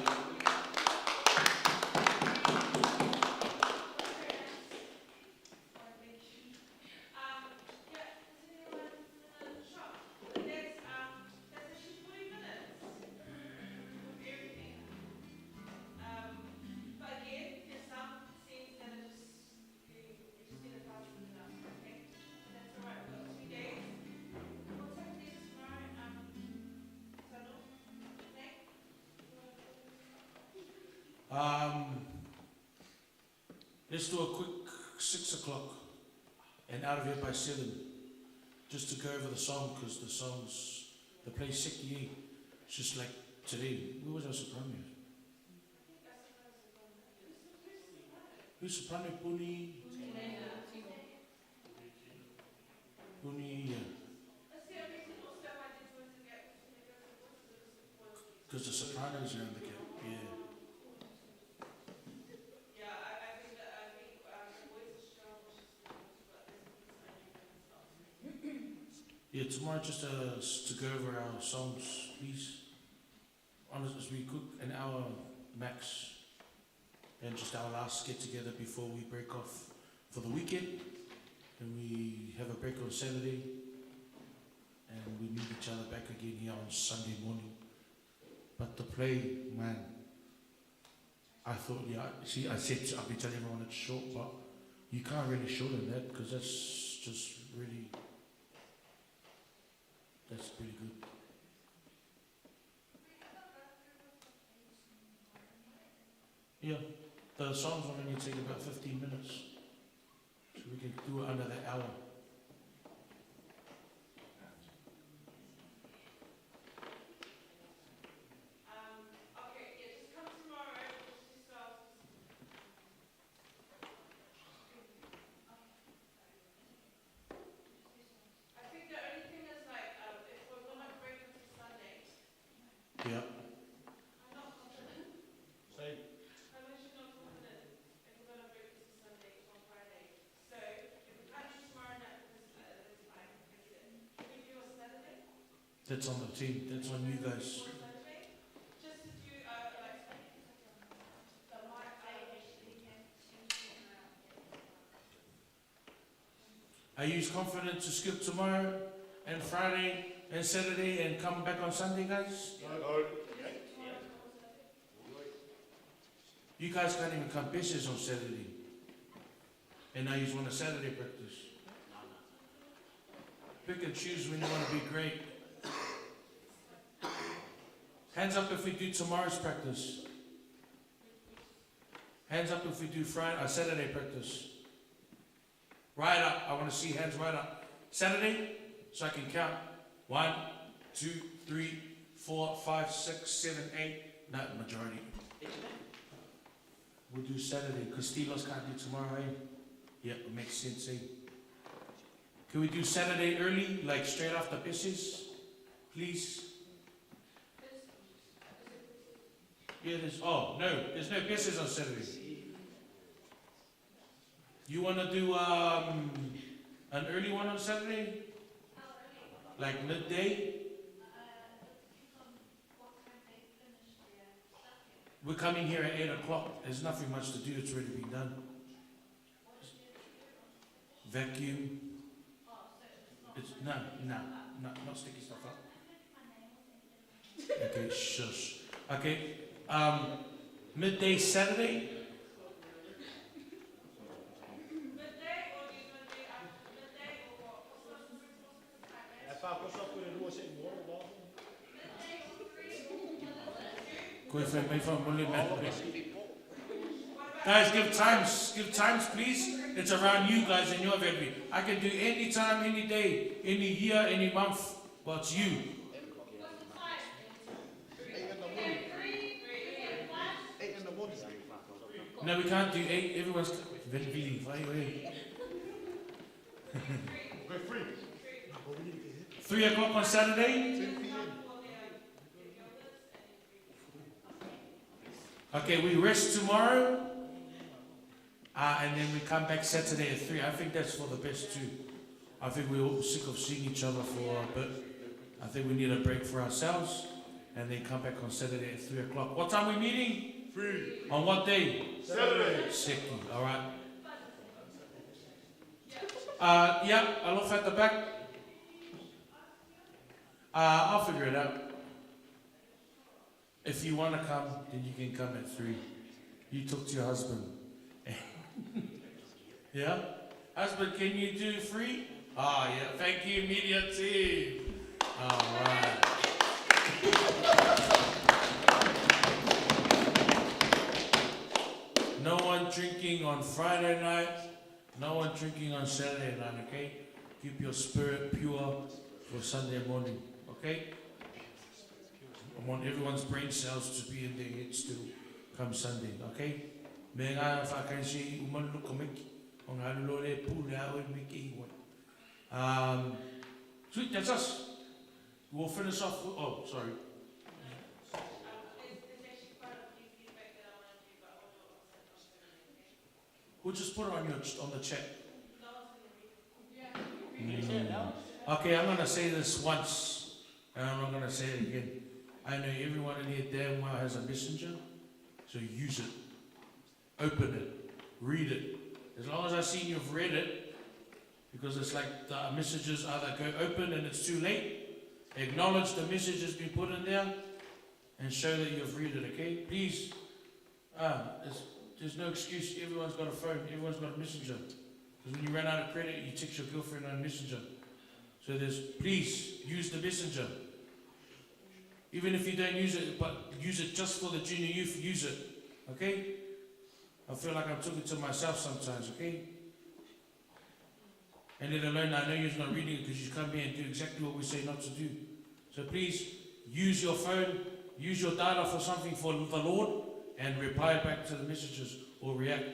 Let's do a quick 6 o'clock and out of here by 7, just to go over the song, because the songs, the play Seki, it's just like today. Where was our soprano? Who's soprano? Puni? Puni, yeah. Because the sopranos are in the gap, yeah. Yeah, tomorrow just to go over our songs, please. Honest, as we cook an hour max, and just our last get together before we break off for the weekend. And we have a break on Saturday, and we meet each other back again here on Sunday morning. But the play, man, I thought, yeah, see, I said, I've been telling everyone it's short, but you can't really shorten that because that's just really. That's pretty good. Yeah, the songs will only take about 15 minutes, so we can do it under the hour. Okay, yeah, just come tomorrow. We'll just do songs. I think the only thing is if we're going to break into Sunday. Yeah. I'm not confident. Same. I'm actually not confident if we're going to break into Sunday on Friday. So if we can't do tomorrow night, because that's fine. I get it. Can we do a Saturday? That's on the team. That's on you guys. Or Saturday? Just to do like the mic. Are you confident to skip tomorrow and Friday and Saturday and come back on Sunday, guys? No. You guys can't even come business on Saturday. And now you just want a Saturday practice. Pick and choose when you want to be great. Hands up if we do tomorrow's practice. Hands up if we do Friday, Saturday practice. Right up. I want to see hands right up. Saturday, so I can count. 1, 2, 3, 4, 5, 6, 7, 8. Not majority. We'll do Saturday, because Steelers can't do tomorrow, eh? Yeah, it makes sense, eh? Can we do Saturday early, like straight after business? Please? Yeah, there's, oh, no, there's no business on Saturday. You want to do an early one on Saturday? Like midday? We're coming here at 8 o'clock. There's nothing much to do. It's already been done. Vacuum. It's no, no, no, not sticky stuff up. Okay, shush. Okay, midday Saturday. Koe whai mai wha mole mea. Guys, give times. Give times, please. It's around you guys and your availability. I can do any time, any day, any year, any month. But it's you. No, we can't do 8. Everyone's very 3 o'clock on Saturday? Okay, we rest tomorrow. And then we come back Saturday at 3. I think that's for the best too. I think we're all sick of seeing each other for a bit. I think we need a break for ourselves. And then come back on Saturday at 3 o'clock. What time are we meeting? 3. On what day? Saturday. Seki, all right. Yeah, alofa at the back. I'll figure it out. If you want to come, then you can come at 3. You talk to your husband. Yeah? Husband, can you do 3? Ah, yeah. Thank you, media team. All right. No one drinking on Friday night. No one drinking on Saturday night, okay? Keep your spirit pure for Sunday morning, okay? I want everyone's brain cells to be in their head still come Sunday, okay? Me ngā whakaisi umanu luka miki, o ngā lolo le pū le au miki iwa. Sweet, that's us. We'll finish off with, oh, sorry. We'll just put it on the chat. Okay, I'm going to say this once, and I'm not going to say it again. I know everyone in here damn well has a messenger, so use it. Open it. Read it. As long as I've seen you've read it, because it's like the messages either go open and it's too late. Acknowledge the message has been put in there and show that you've read it, okay? Please, there's no excuse. Everyone's got a phone. Everyone's got a messenger. Because when you run out of credit, you text your girlfriend on Messenger. So please, use the messenger. Even if you don't use it, but use it just for the junior youth, use it. Okay? I feel like I'm talking to myself sometimes, okay? And let alone, I know you're not reading it because you come here and do exactly what we say not to do. So please, use your phone, use your data for something for the Lord, and reply back to the messages or react.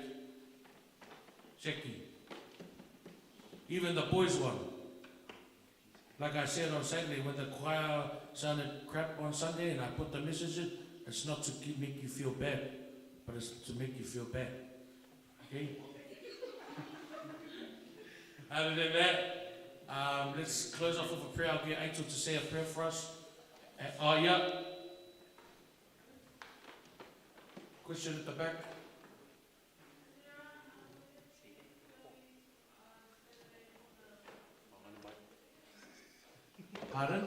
Exactly. Even the boys one. Like I said on Saturday, when the choir sounded crap on Sunday and I put the message in, it's not to make you feel bad, but it's to make you feel bad. Okay? Other than that, let's close off with a prayer. I'll get Aito to say a prayer for us. Oh, yeah. Question at the back. Pardon?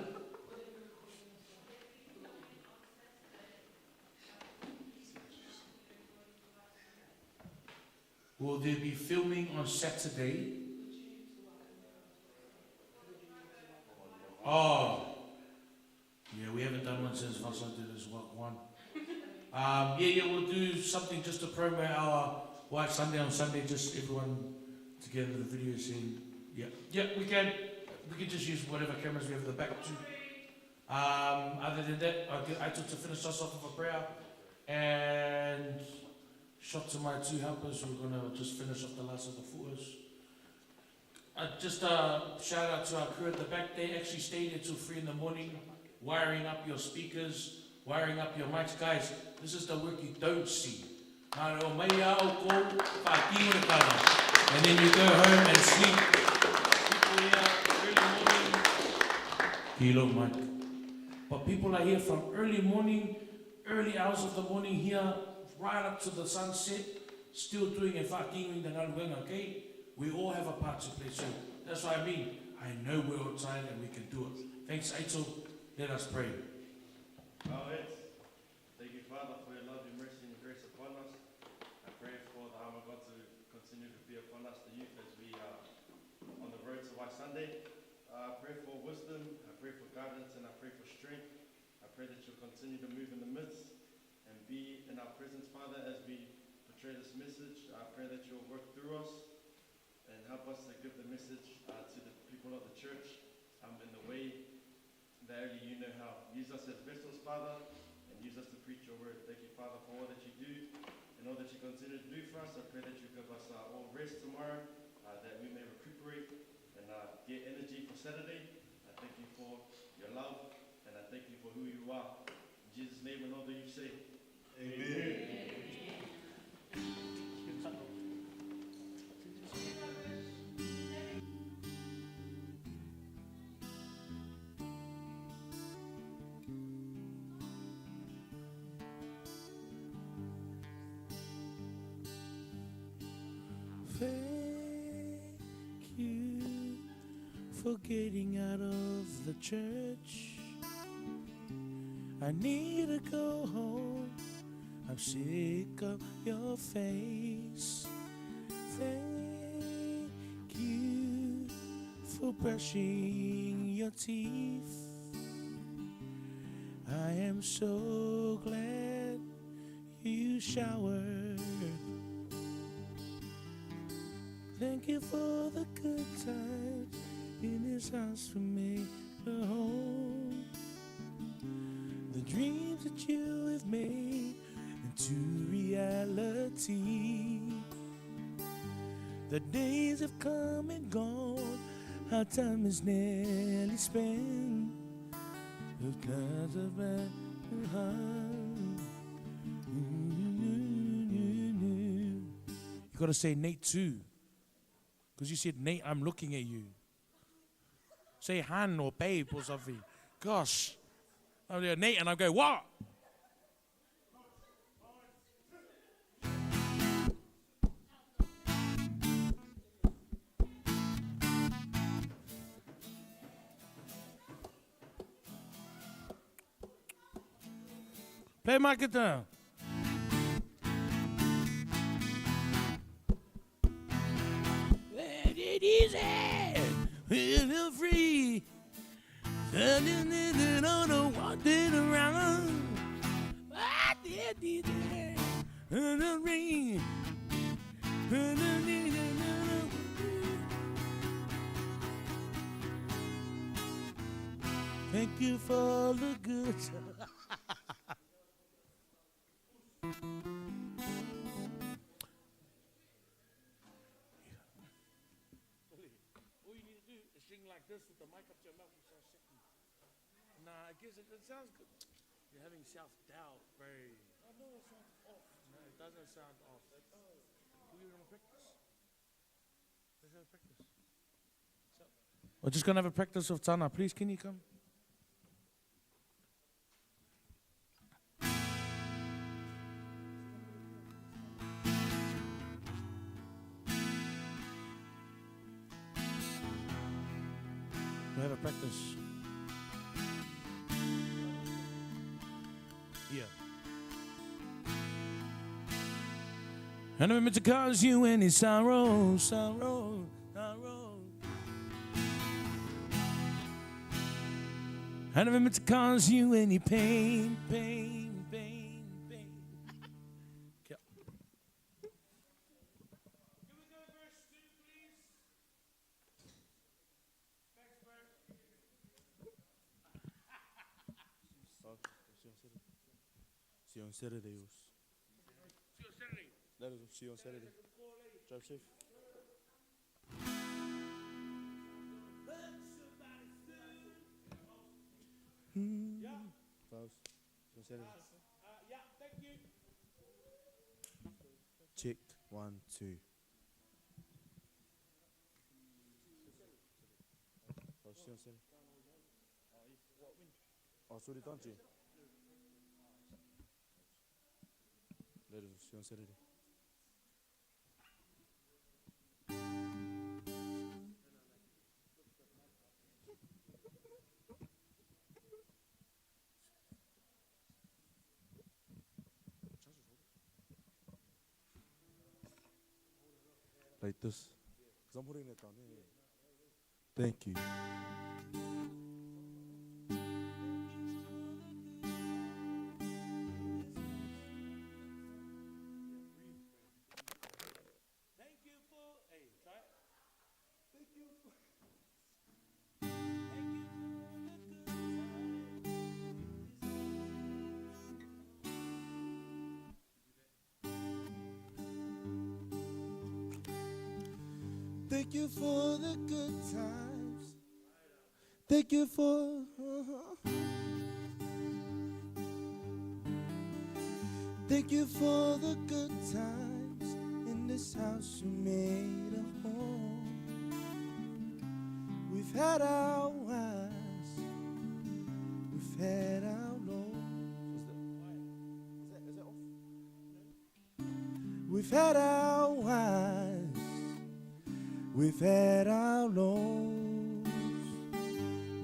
Will there be filming on Saturday? Oh. Yeah, we haven't done one since Vasa did his one. Yeah, we'll do something just to promote our White Sunday on Sunday, just everyone together, the video scene. Yeah, we can. We can just use whatever cameras we have at the back too. Other than that, I'll get Aito to finish us off with a prayer. And shot to my two helpers who are going to just finish off the last of the footers. Just a shout out to our crew at the back. They actually stayed until 3 in the morning, wiring up your speakers, wiring up your mics. Guys, this is the work you don't see. And then you go home and sleep. People here early morning. Kilo, Mike. But people are here from early morning, early hours of the morning here, right up to the sunset, still doing and whakinging the ngaluenga, okay? We all have a part to play, so that's what I mean. I know we're all tired and we can do it. Thanks, Aito. Let us pray. All right. Thank you, Father, for your love, your mercy, and your grace upon us. I pray for the arm of God to continue to be upon us, the youth, as we are on the road to White Sunday. I pray for wisdom, I pray for guidance, and I pray for strength. I pray that you'll continue to move in the midst and be in our presence, Father, as we portray this message. I pray that you'll work through us and help us to give the message to the people of the church in the way that only you know how. Use us as vessels, Father, and use us to preach your word. Thank you, Father, for all that you do and all that you continue to do for us. I pray that you give us all rest tomorrow, that we may recuperate and get energy for Saturday. I thank you for your love, and I thank you for who you are. In Jesus' name and all that you say. Amen. Thank you for getting out of the church. I need to go home. I'm sick of your face. Thank you for brushing your teeth. I am so glad you showered. Thank you for the good times in this house we made a home. The dreams that you have made into reality. The days have come and gone, our time is nearly spent. The clouds of bad You gotta say Nate too. Because you said, Nate, I'm looking at you. Say Han or babe or something. Gosh. I'm there, Nate, and I go, what? Play my guitar. Let it easy, feel free. Don't know walking around. I did it, and ring. Thank you for the good. All you need to do is sing like this with the mic up to your mouth. You sound sick. Nah, it gives it. It sounds good. You're having self-doubt, bro. I know it sounds off. No, it doesn't sound off. It does. Can we have a practice? Let's have a practice. So, we're just gonna have a practice of Tana. Please, can you come? We have a practice. Yeah. I never meant to cause you any sorrow, sorrow, sorrow. I never meant to cause you any pain, pain, pain, pain. Yeah. Can we go verse 2, please? See you on Saturday. See you on Saturday. Let us see you on Saturday. Drive safe. Yeah. Klaus. See you on Saturday. Yeah, thank you. Check 1, 2. Klaus, see you on Saturday. Oh, it's already done, G. Later, see you on Saturday. Like this, because I'm holding it down here. Thank you. Thank you for the good times. Thank you for. Thank you for the good times in this house you made a home. We've had our highs, we've had our lows. Is that off? We've had our highs, we've had our lows.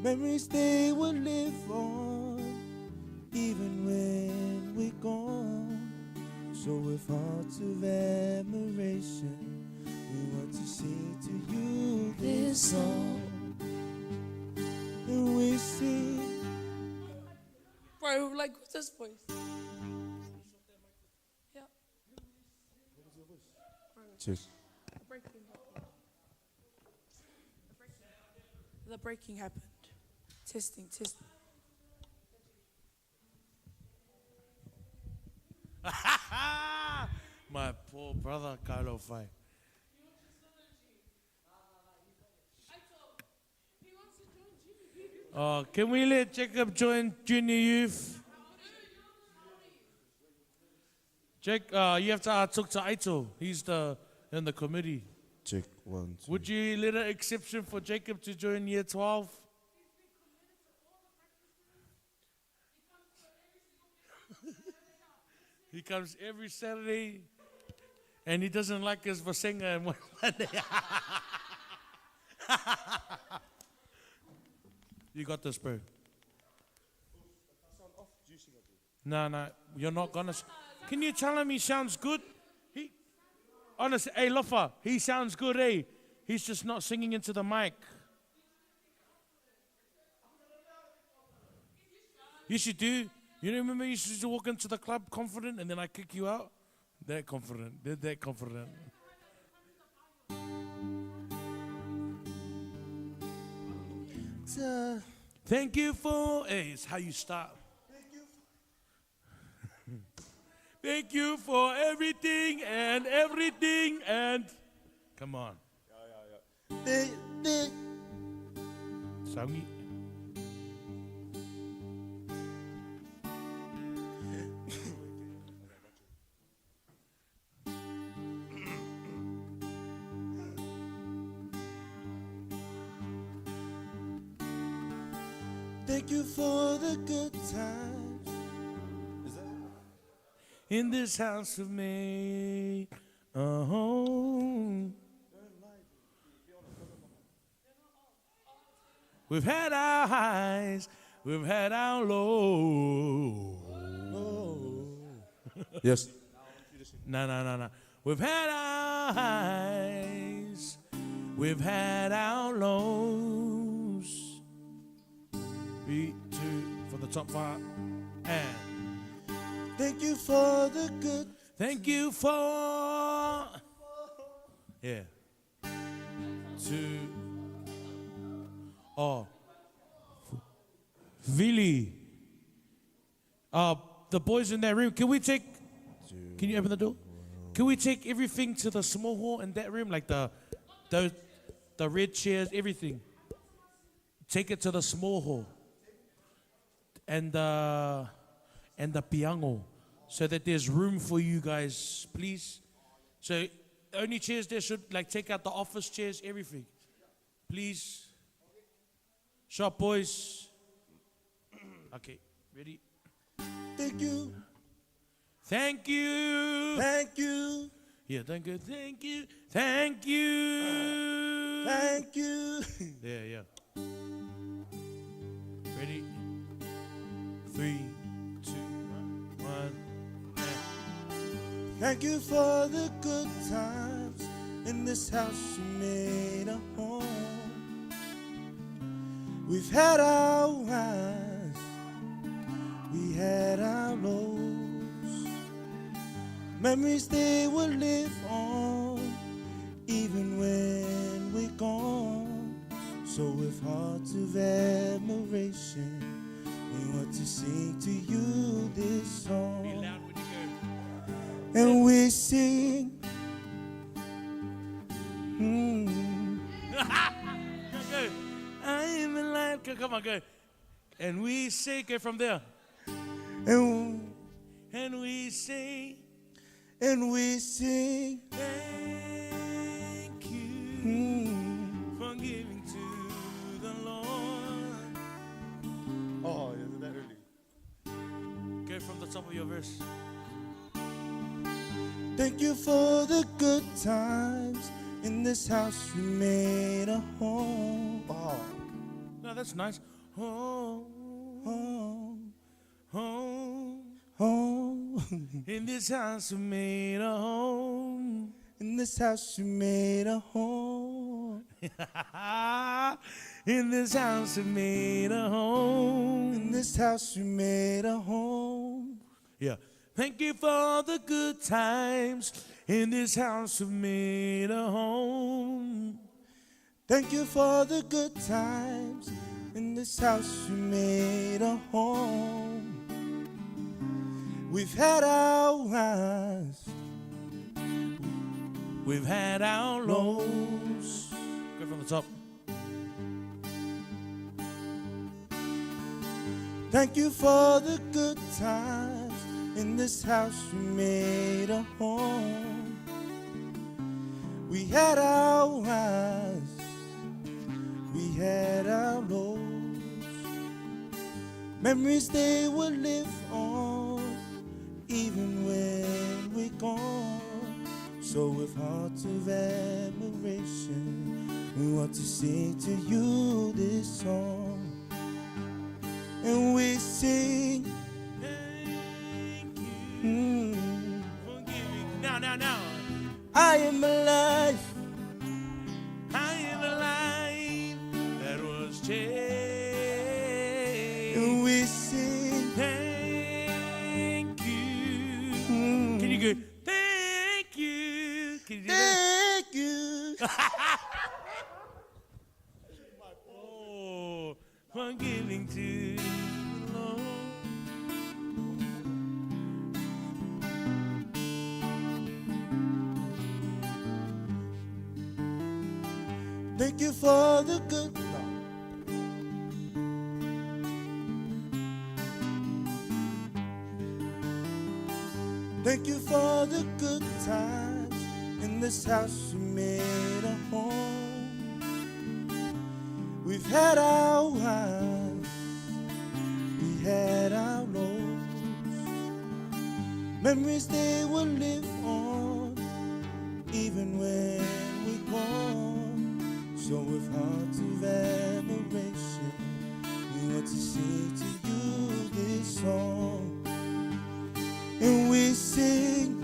Memories they will live on, even when we're gone. So with hearts of admiration, we want to sing to you this song. And we sing. Bro, like, what's this voice? Yeah. Cheers. The breaking happened. The breaking happened. Testing, testing. My poor brother, Kylo Fai. Oh, can we let Jacob join junior youth? Jake, you have to talk to Aito. He's the in the committee. Check one, two. Would you let an exception for Jacob to join year 12? He comes every Saturday, and he doesn't like his Vasenga and one Monday. You got this, bro. No, no, you're not gonna. Can you tell him he sounds good? He, honestly, hey, Lofa, he sounds good, eh? He's just not singing into the mic. You should do. You remember you used to walk into the club confident, and then I kick you out? That confident. They're that confident. Thank you for. Hey, it's how you start. Thank you for everything and everything and. Come on. Yeah. Songy. Thank you for the good times. In this house of me, a home. We've had our highs, we've had our lows. Yes. No, no, no, no. We've had our highs, we've had our lows. 3, 2 for the top 5. And thank you for the good. Thank you for. Yeah. 2. Oh. Vili. The boys in that room, can we take. Can you open the door? Can we take everything to the small hall in that room? Like the red chairs, everything. Take it to the small hall. And the piango, so that there's room for you guys, please. So only chairs there should, like, take out the office chairs, everything. Please. Shop boys. Okay, ready? Thank you. Thank you. Thank you. Yeah, thank you, thank you, thank you. Thank you. Yeah, yeah. Ready? 3, 2, 1. And. Thank you for the good times. In this house you made a home. We've had our highs, we had our lows. Memories they will live on, even when we're gone. So with hearts of admiration, we want to sing to you this song. Be loud when you go. And we sing. glad. Come on, go. And we say, go from there. And, and we say, and we sing. Thank you for giving to the Lord. Oh, is it that early? Go from the top of your verse. Thank you for the good times. In this house you made a home. Oh. No, that's nice. Home, home, home, home. In this house you made a home. In this house you made a home. In this house you made a home. In this house you made a home. Yeah. Thank you for the good times. In this house you made a home. Thank you for the good times. In this house you made a home. We've had our highs. We've had our lows. Go from the top. Thank you for the good times. In this house you made a home. We had our highs. We had our lows. Memories they will live on, even when we're gone. So with hearts of admiration, we want to sing to you this song. And we sing. Thank you for giving. Now, now, now. I am alive. I am alive. That was changed. And we sing. Thank you. Can you go? Thank you. Can you do that? Thank you. Oh, for giving to the Lord. Thank you for the good. Thank you for the good times. In this house you made a home. We've had our highs, we had our lows. Memories they will live on, even when we're gone. So with hearts of admiration, we want to sing to you this song. And we sing.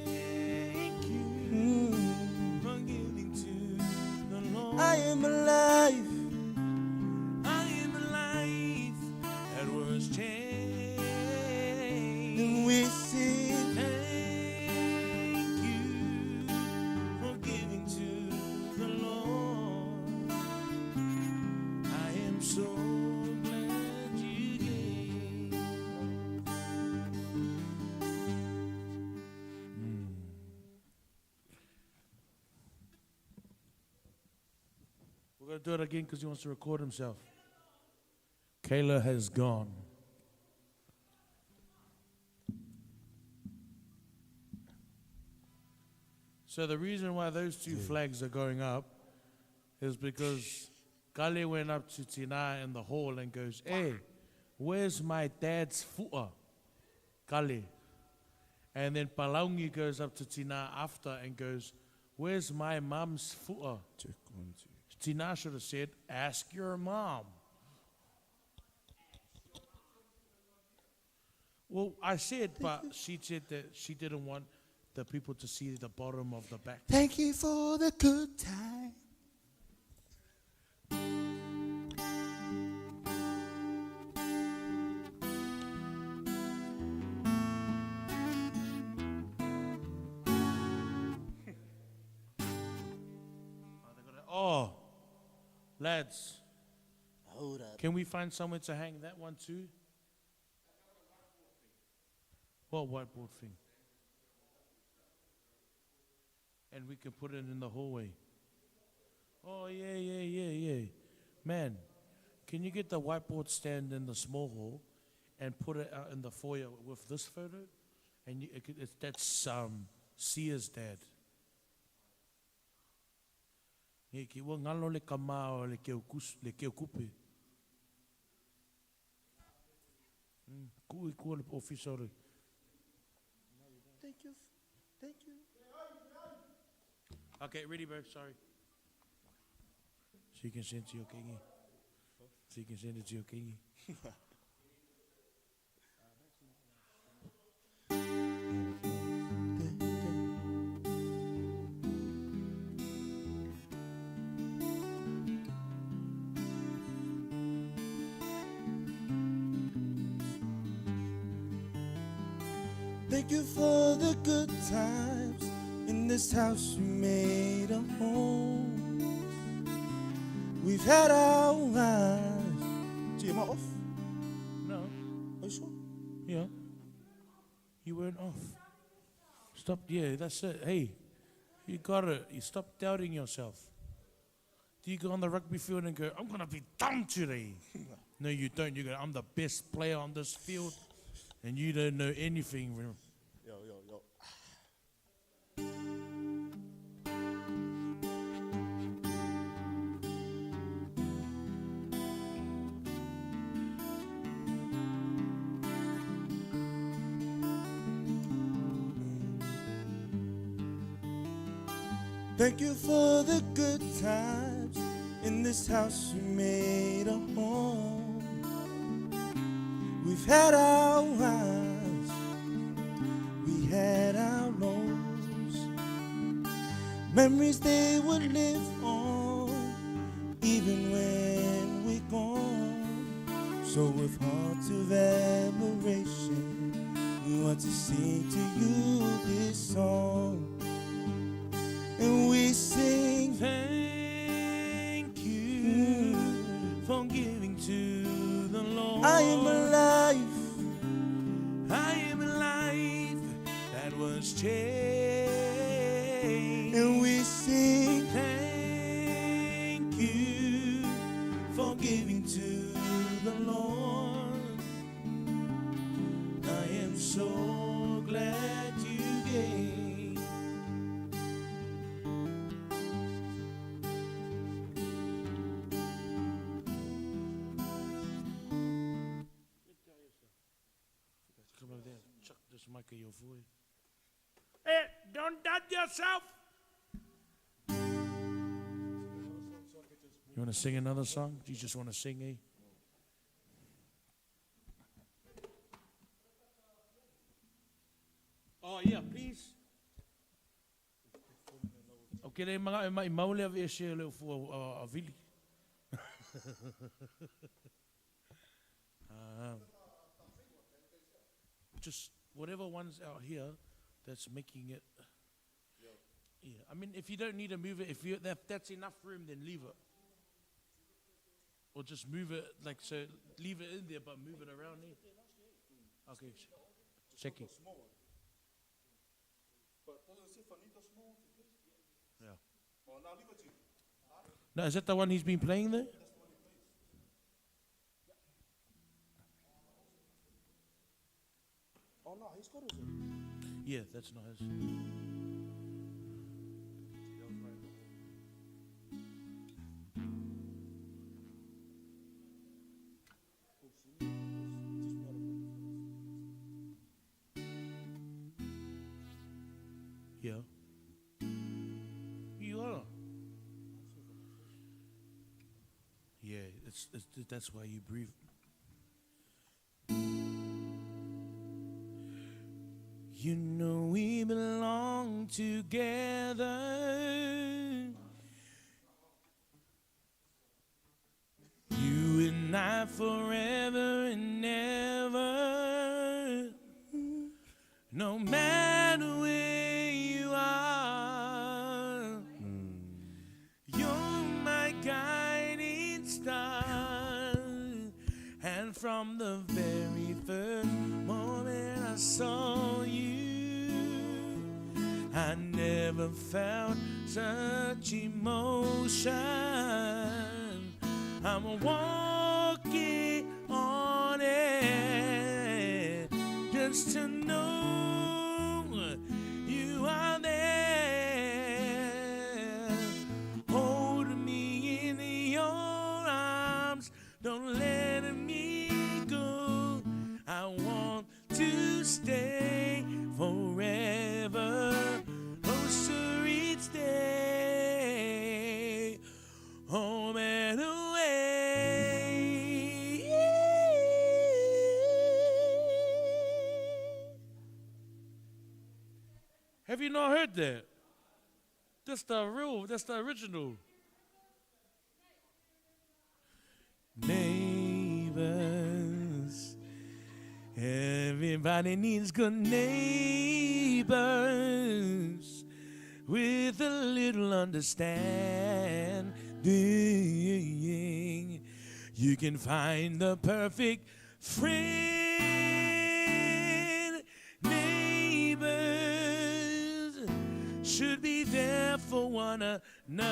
Thank you for giving to the Lord. I am alive. I am alive. That was changed. And we sing. Thank you for giving to the Lord. I am so glad you gave. We're going to do it again because he wants to record himself. Kayla has gone. So the reason why those two flags are going up is because Kale went up to Tina in the hall and goes, "Hey, where's my dad's fu'a?" Kale. And then Palaungi goes up to Tina after and goes, "Where's my mom's fu'a?" Check 1, 2. Tina should have said, "Ask your mom." Well, I said, but she said that she didn't want the people to see the bottom of the back. Thank you for the good time. Oh, lads. Hold up. Can we find somewhere to hang that one too? What whiteboard thing? And we can put it in the hallway. Oh, yeah. Man, Can you get the whiteboard stand in the small hall and put it out in the foyer with this photo? And you, it, it, that's Sia's dad. Nge ki ua ngalo le kamā o le keu kus, le keu kupe. Ku i kua le ofisa o le. Thank you. Thank you. Okay, ready, bro. Sorry. So you can send to your kingi. So you can send it to your kingi. Thank you for the good times. In this house we made a home. We've had our lives. Gee, am I off? No. Are you sure? Yeah. You weren't off. Stop. Yeah, that's it. Hey, you got it. You stop doubting yourself. Do you go on the rugby field and go, I'm going to be dumb today? No, you don't. You go, I'm the best player on this field, and you don't know anything. Yo, yo, yo. Thank you for the good times. In this house we made a home. We've had our highs, we had our lows. Memories they will live on, even when we're gone. So with hearts of admiration, we want to sing to you this song. And we sing, thank you for giving to the Lord. I am alive. I am alive. That was changed. And we sing, thank you for giving to the Lord. I am so glad you gave. Come over there, chuck this mic at your forehead. Hey, don't doubt yourself. You want to sing another song? Do you just want to sing, eh? Oh, yeah, please. Okay, le mga e mai maule ave e se le ufua a vili. Just whatever one's out here that's making it. Yeah, I mean, if you don't need to move it, if that's enough room, then leave it. Or just move it, like so, leave it in there, but move it around here. Okay, check it. Yeah. Now, is that the one he's been playing there? Oh, no, he's got his own. Yeah, that's not his. Yeah. You are. Yeah, it's that's why you breathe. You know we belong together. You and I forever and ever. No matter where you are, you're my guiding star. And from the very first moment I saw you, I never felt such emotion. I'm walking ke one just to know you are there. Hold me in your arms, don't let me go. I want to stay forever, closer each day, home and away. Have you not heard that? That's the real, that's the original. Neighbors, everybody needs good neighbors with a little understanding. You can find the perfect friend. Neighbors should be there for one another.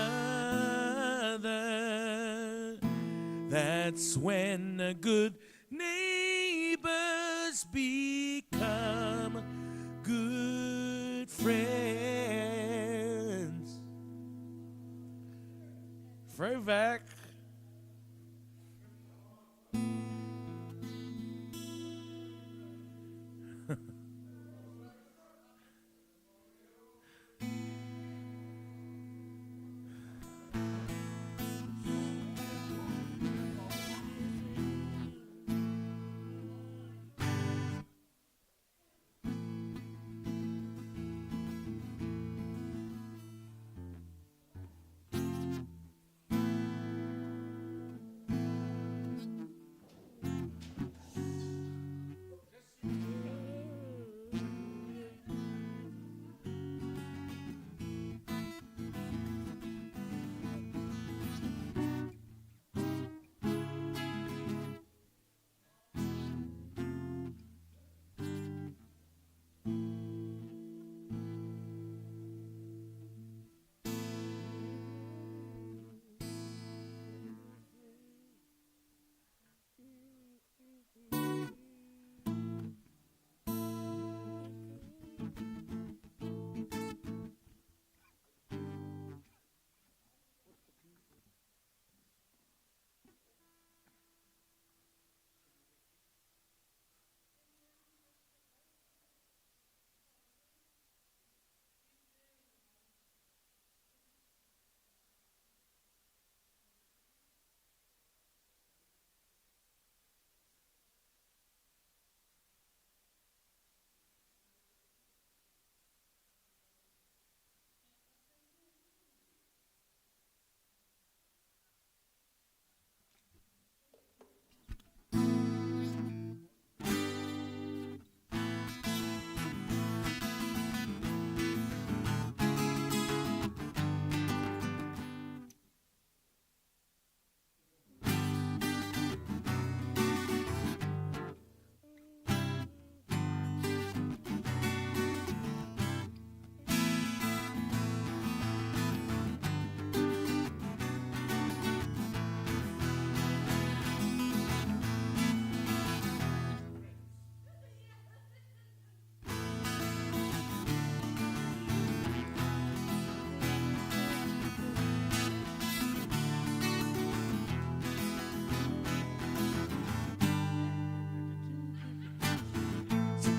That's when the good neighbors become good friends. Throwback.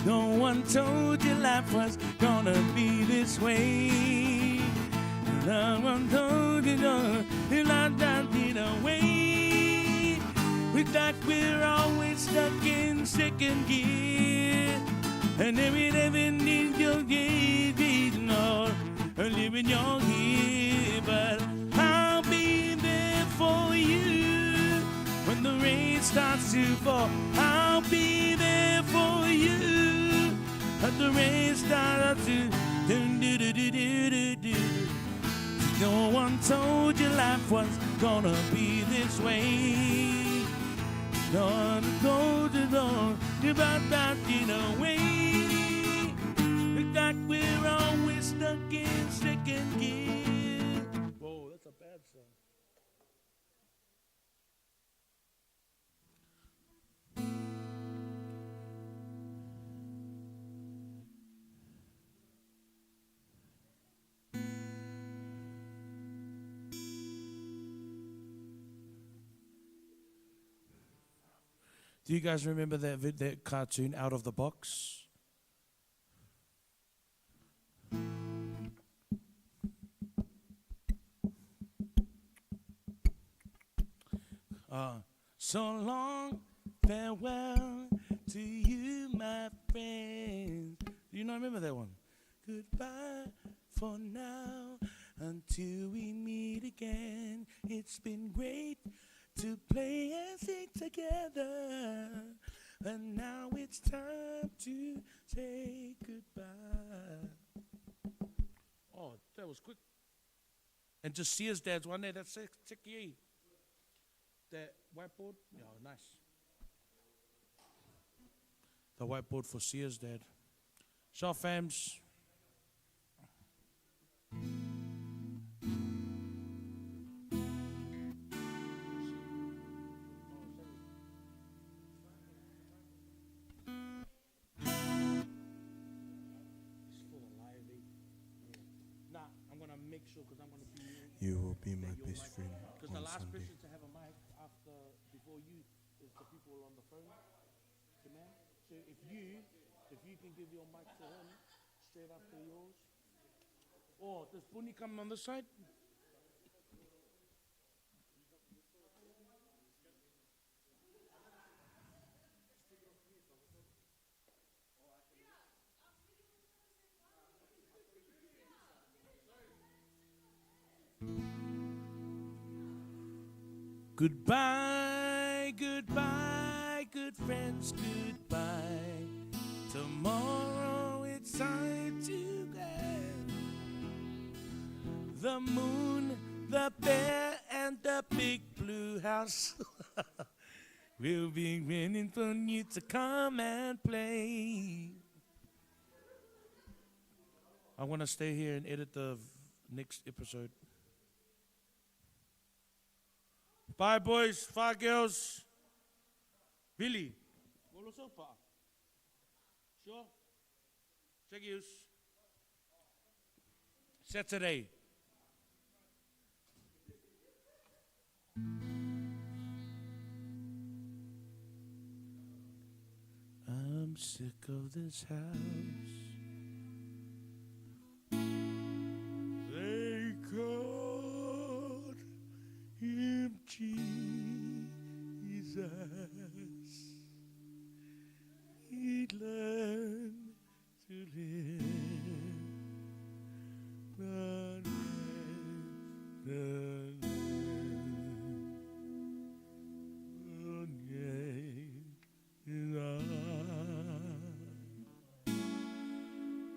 No one told you life was gonna be this way. No one told you no, you life down in a way. We like we're always stuck in second gear. And every never need your no, living your here, but I'll be there for you when the rain starts to fall. I'll be there for you when the rain starts to do do do do do do do. No one told you life was gonna be this way. No one told you no, about that in a way. Look like we're always stuck in second gear. Whoa, that's a bad song. Do you guys remember that vid, that cartoon Out of the Box? So long, farewell to you, my friend. Do you not remember that one? Goodbye for now until we meet again. It's been great to play and sing together. And now it's time to say goodbye. Oh, that was quick. And just see his dad's one there. That's sick, sick, yeah. That whiteboard? Yeah, nice. The whiteboard for Sears dad. Shaw fams. It's for the live, eh? Yeah. Nah, I'm gonna make sure because I'm gonna be. You will be my that your best mic- friend Because the on last Sunday. person to have a mic after before you is the people on the phone. Command. So if you if you can give your mic to him straight after yours. Or does Bunny come on this side? Goodbye, goodbye, good friends, goodbye. Tomorrow it's time to go. The moon, the bear, and the big blue house will be waiting for you to come and play. I want to stay here and edit the next episode. Bye, boys. Bye, girls. Billy. Sure. Check yous. Saturday. I'm sick of this house. They called him Jesus. He'd learned to live. The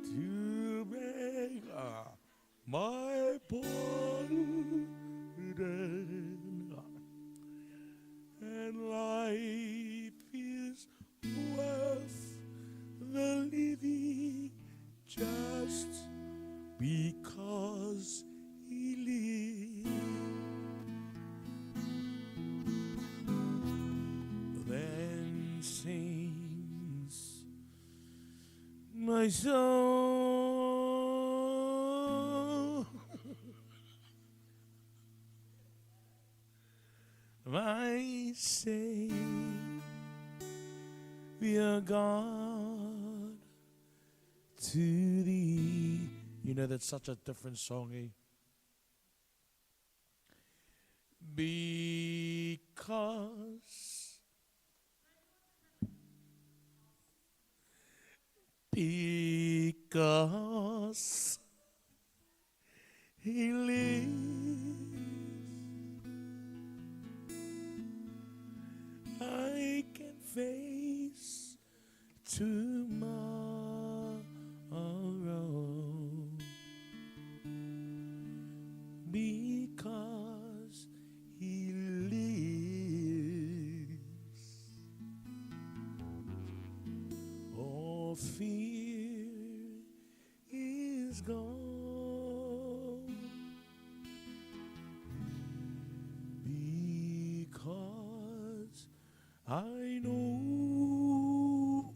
to beg my pardon, and life is worth the living just because he lives. Then sings my soul. My Savior God, to thee. You know, that's such a different song, eh? Because because he lives, I can face tomorrow. Because he lives, all fear is gone. Because I know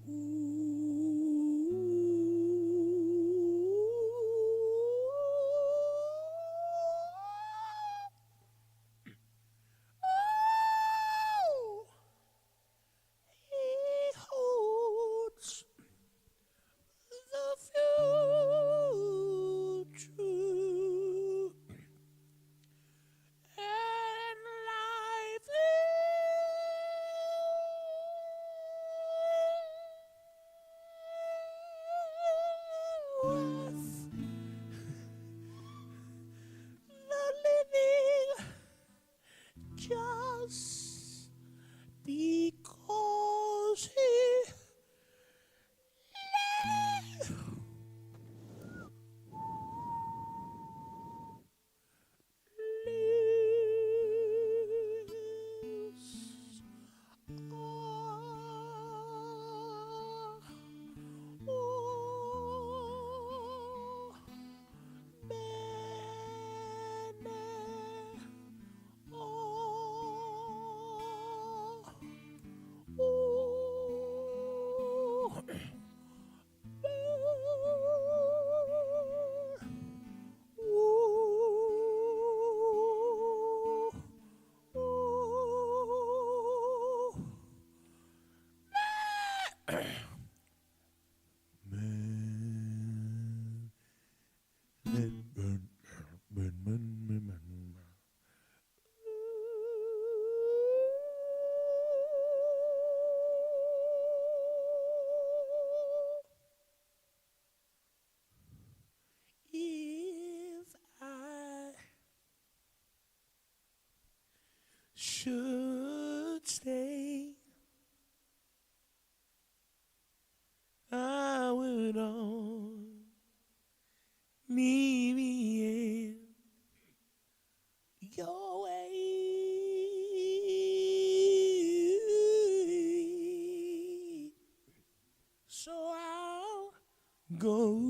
go.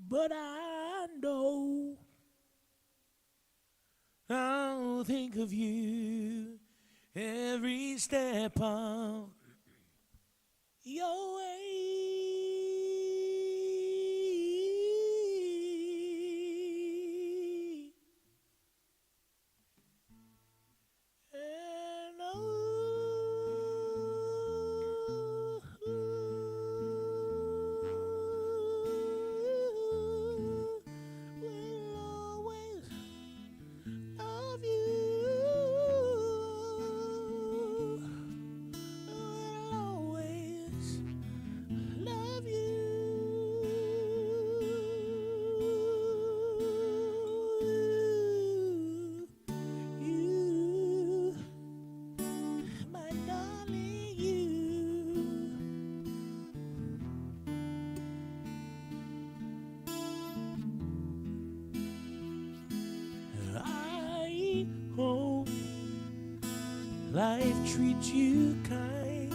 But I know I'll think of you every step of your way. And oh, will always love you. Will always love you. You, my darling, you. I hope life treats you kind,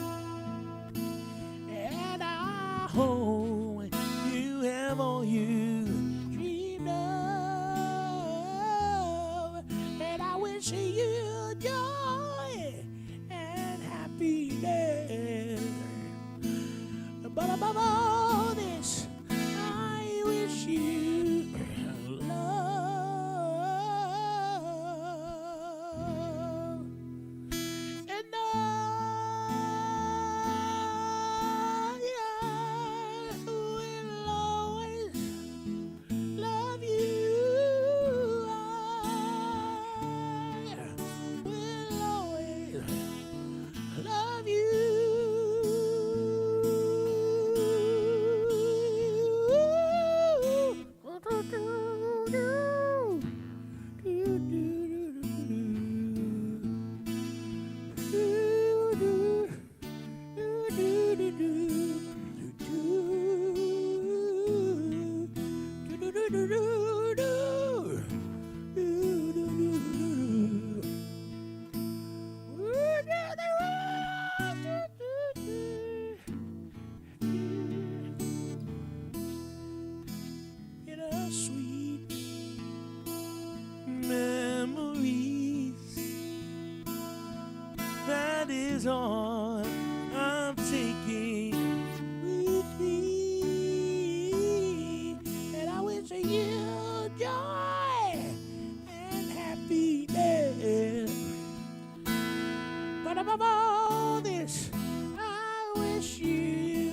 and I hope you have all you dreamed of, and I wish you joy and happiness. But above all this, I wish you love. And I will always love you. I will always love you. Bittersweet memories. That is all I'm taking with me. And I wish you joy and happiness. But above all this, I wish you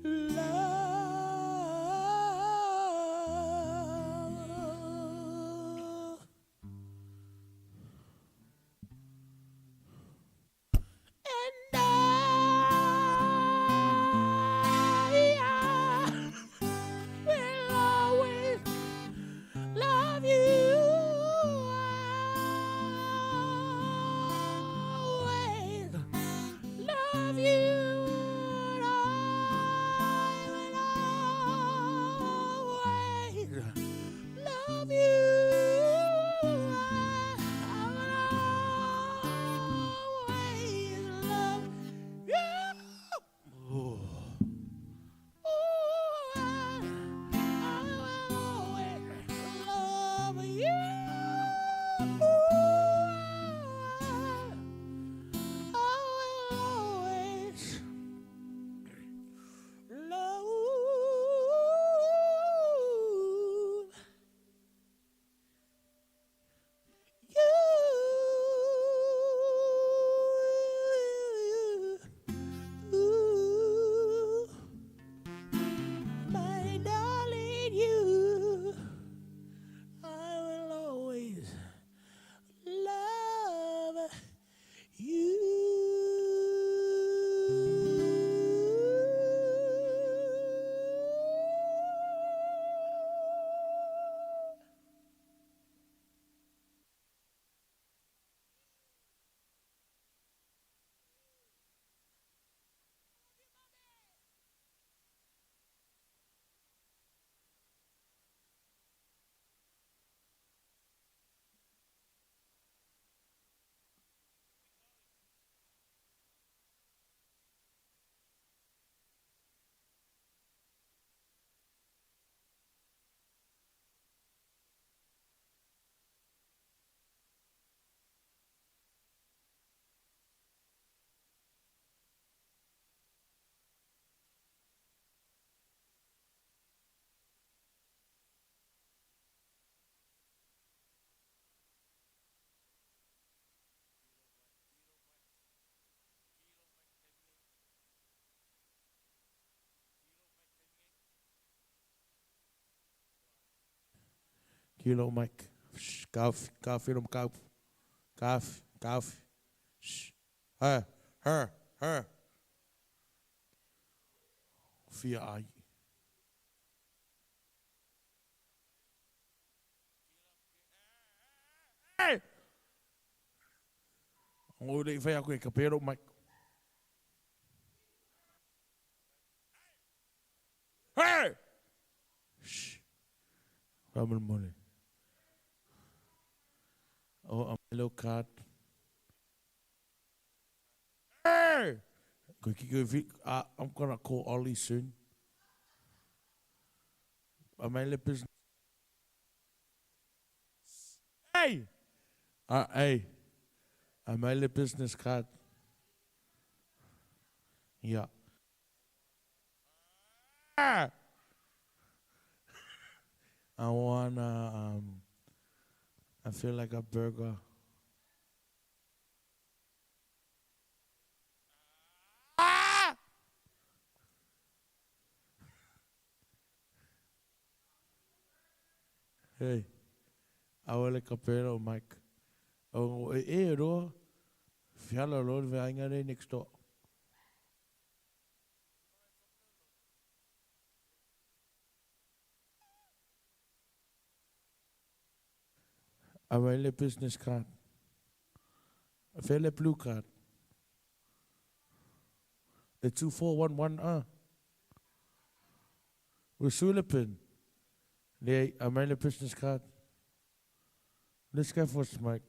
love. And I will always love you. Always love you. And I will always love you. I will always love you. Oh, I will always love you. I will always Kilo mic. Shh, kaofi, kaofi lo makaupu. Kaofi, kaofi. Shh. Her, her, her. Fia ai. Hey! O le i whai aku e ka pēro mic. Hey! Shh. Faamolemole. O aumai lou card. Hey! Koe ki koe fi, ah, I'm gonna call Ollie soon. Aumai le business. Hey! Ah, hey. Aumai le business card. Yeah. Ah! I wanna, I feel like a burger. Ah! Hey, aua le kapela o Mike. O e e roa, fiala loa le veaiga lea next door. Aumai le business card. Fea le blue card. Le 2411 a. Ua sui le pin. Leai, aumai le business card. Let's go for a smoke.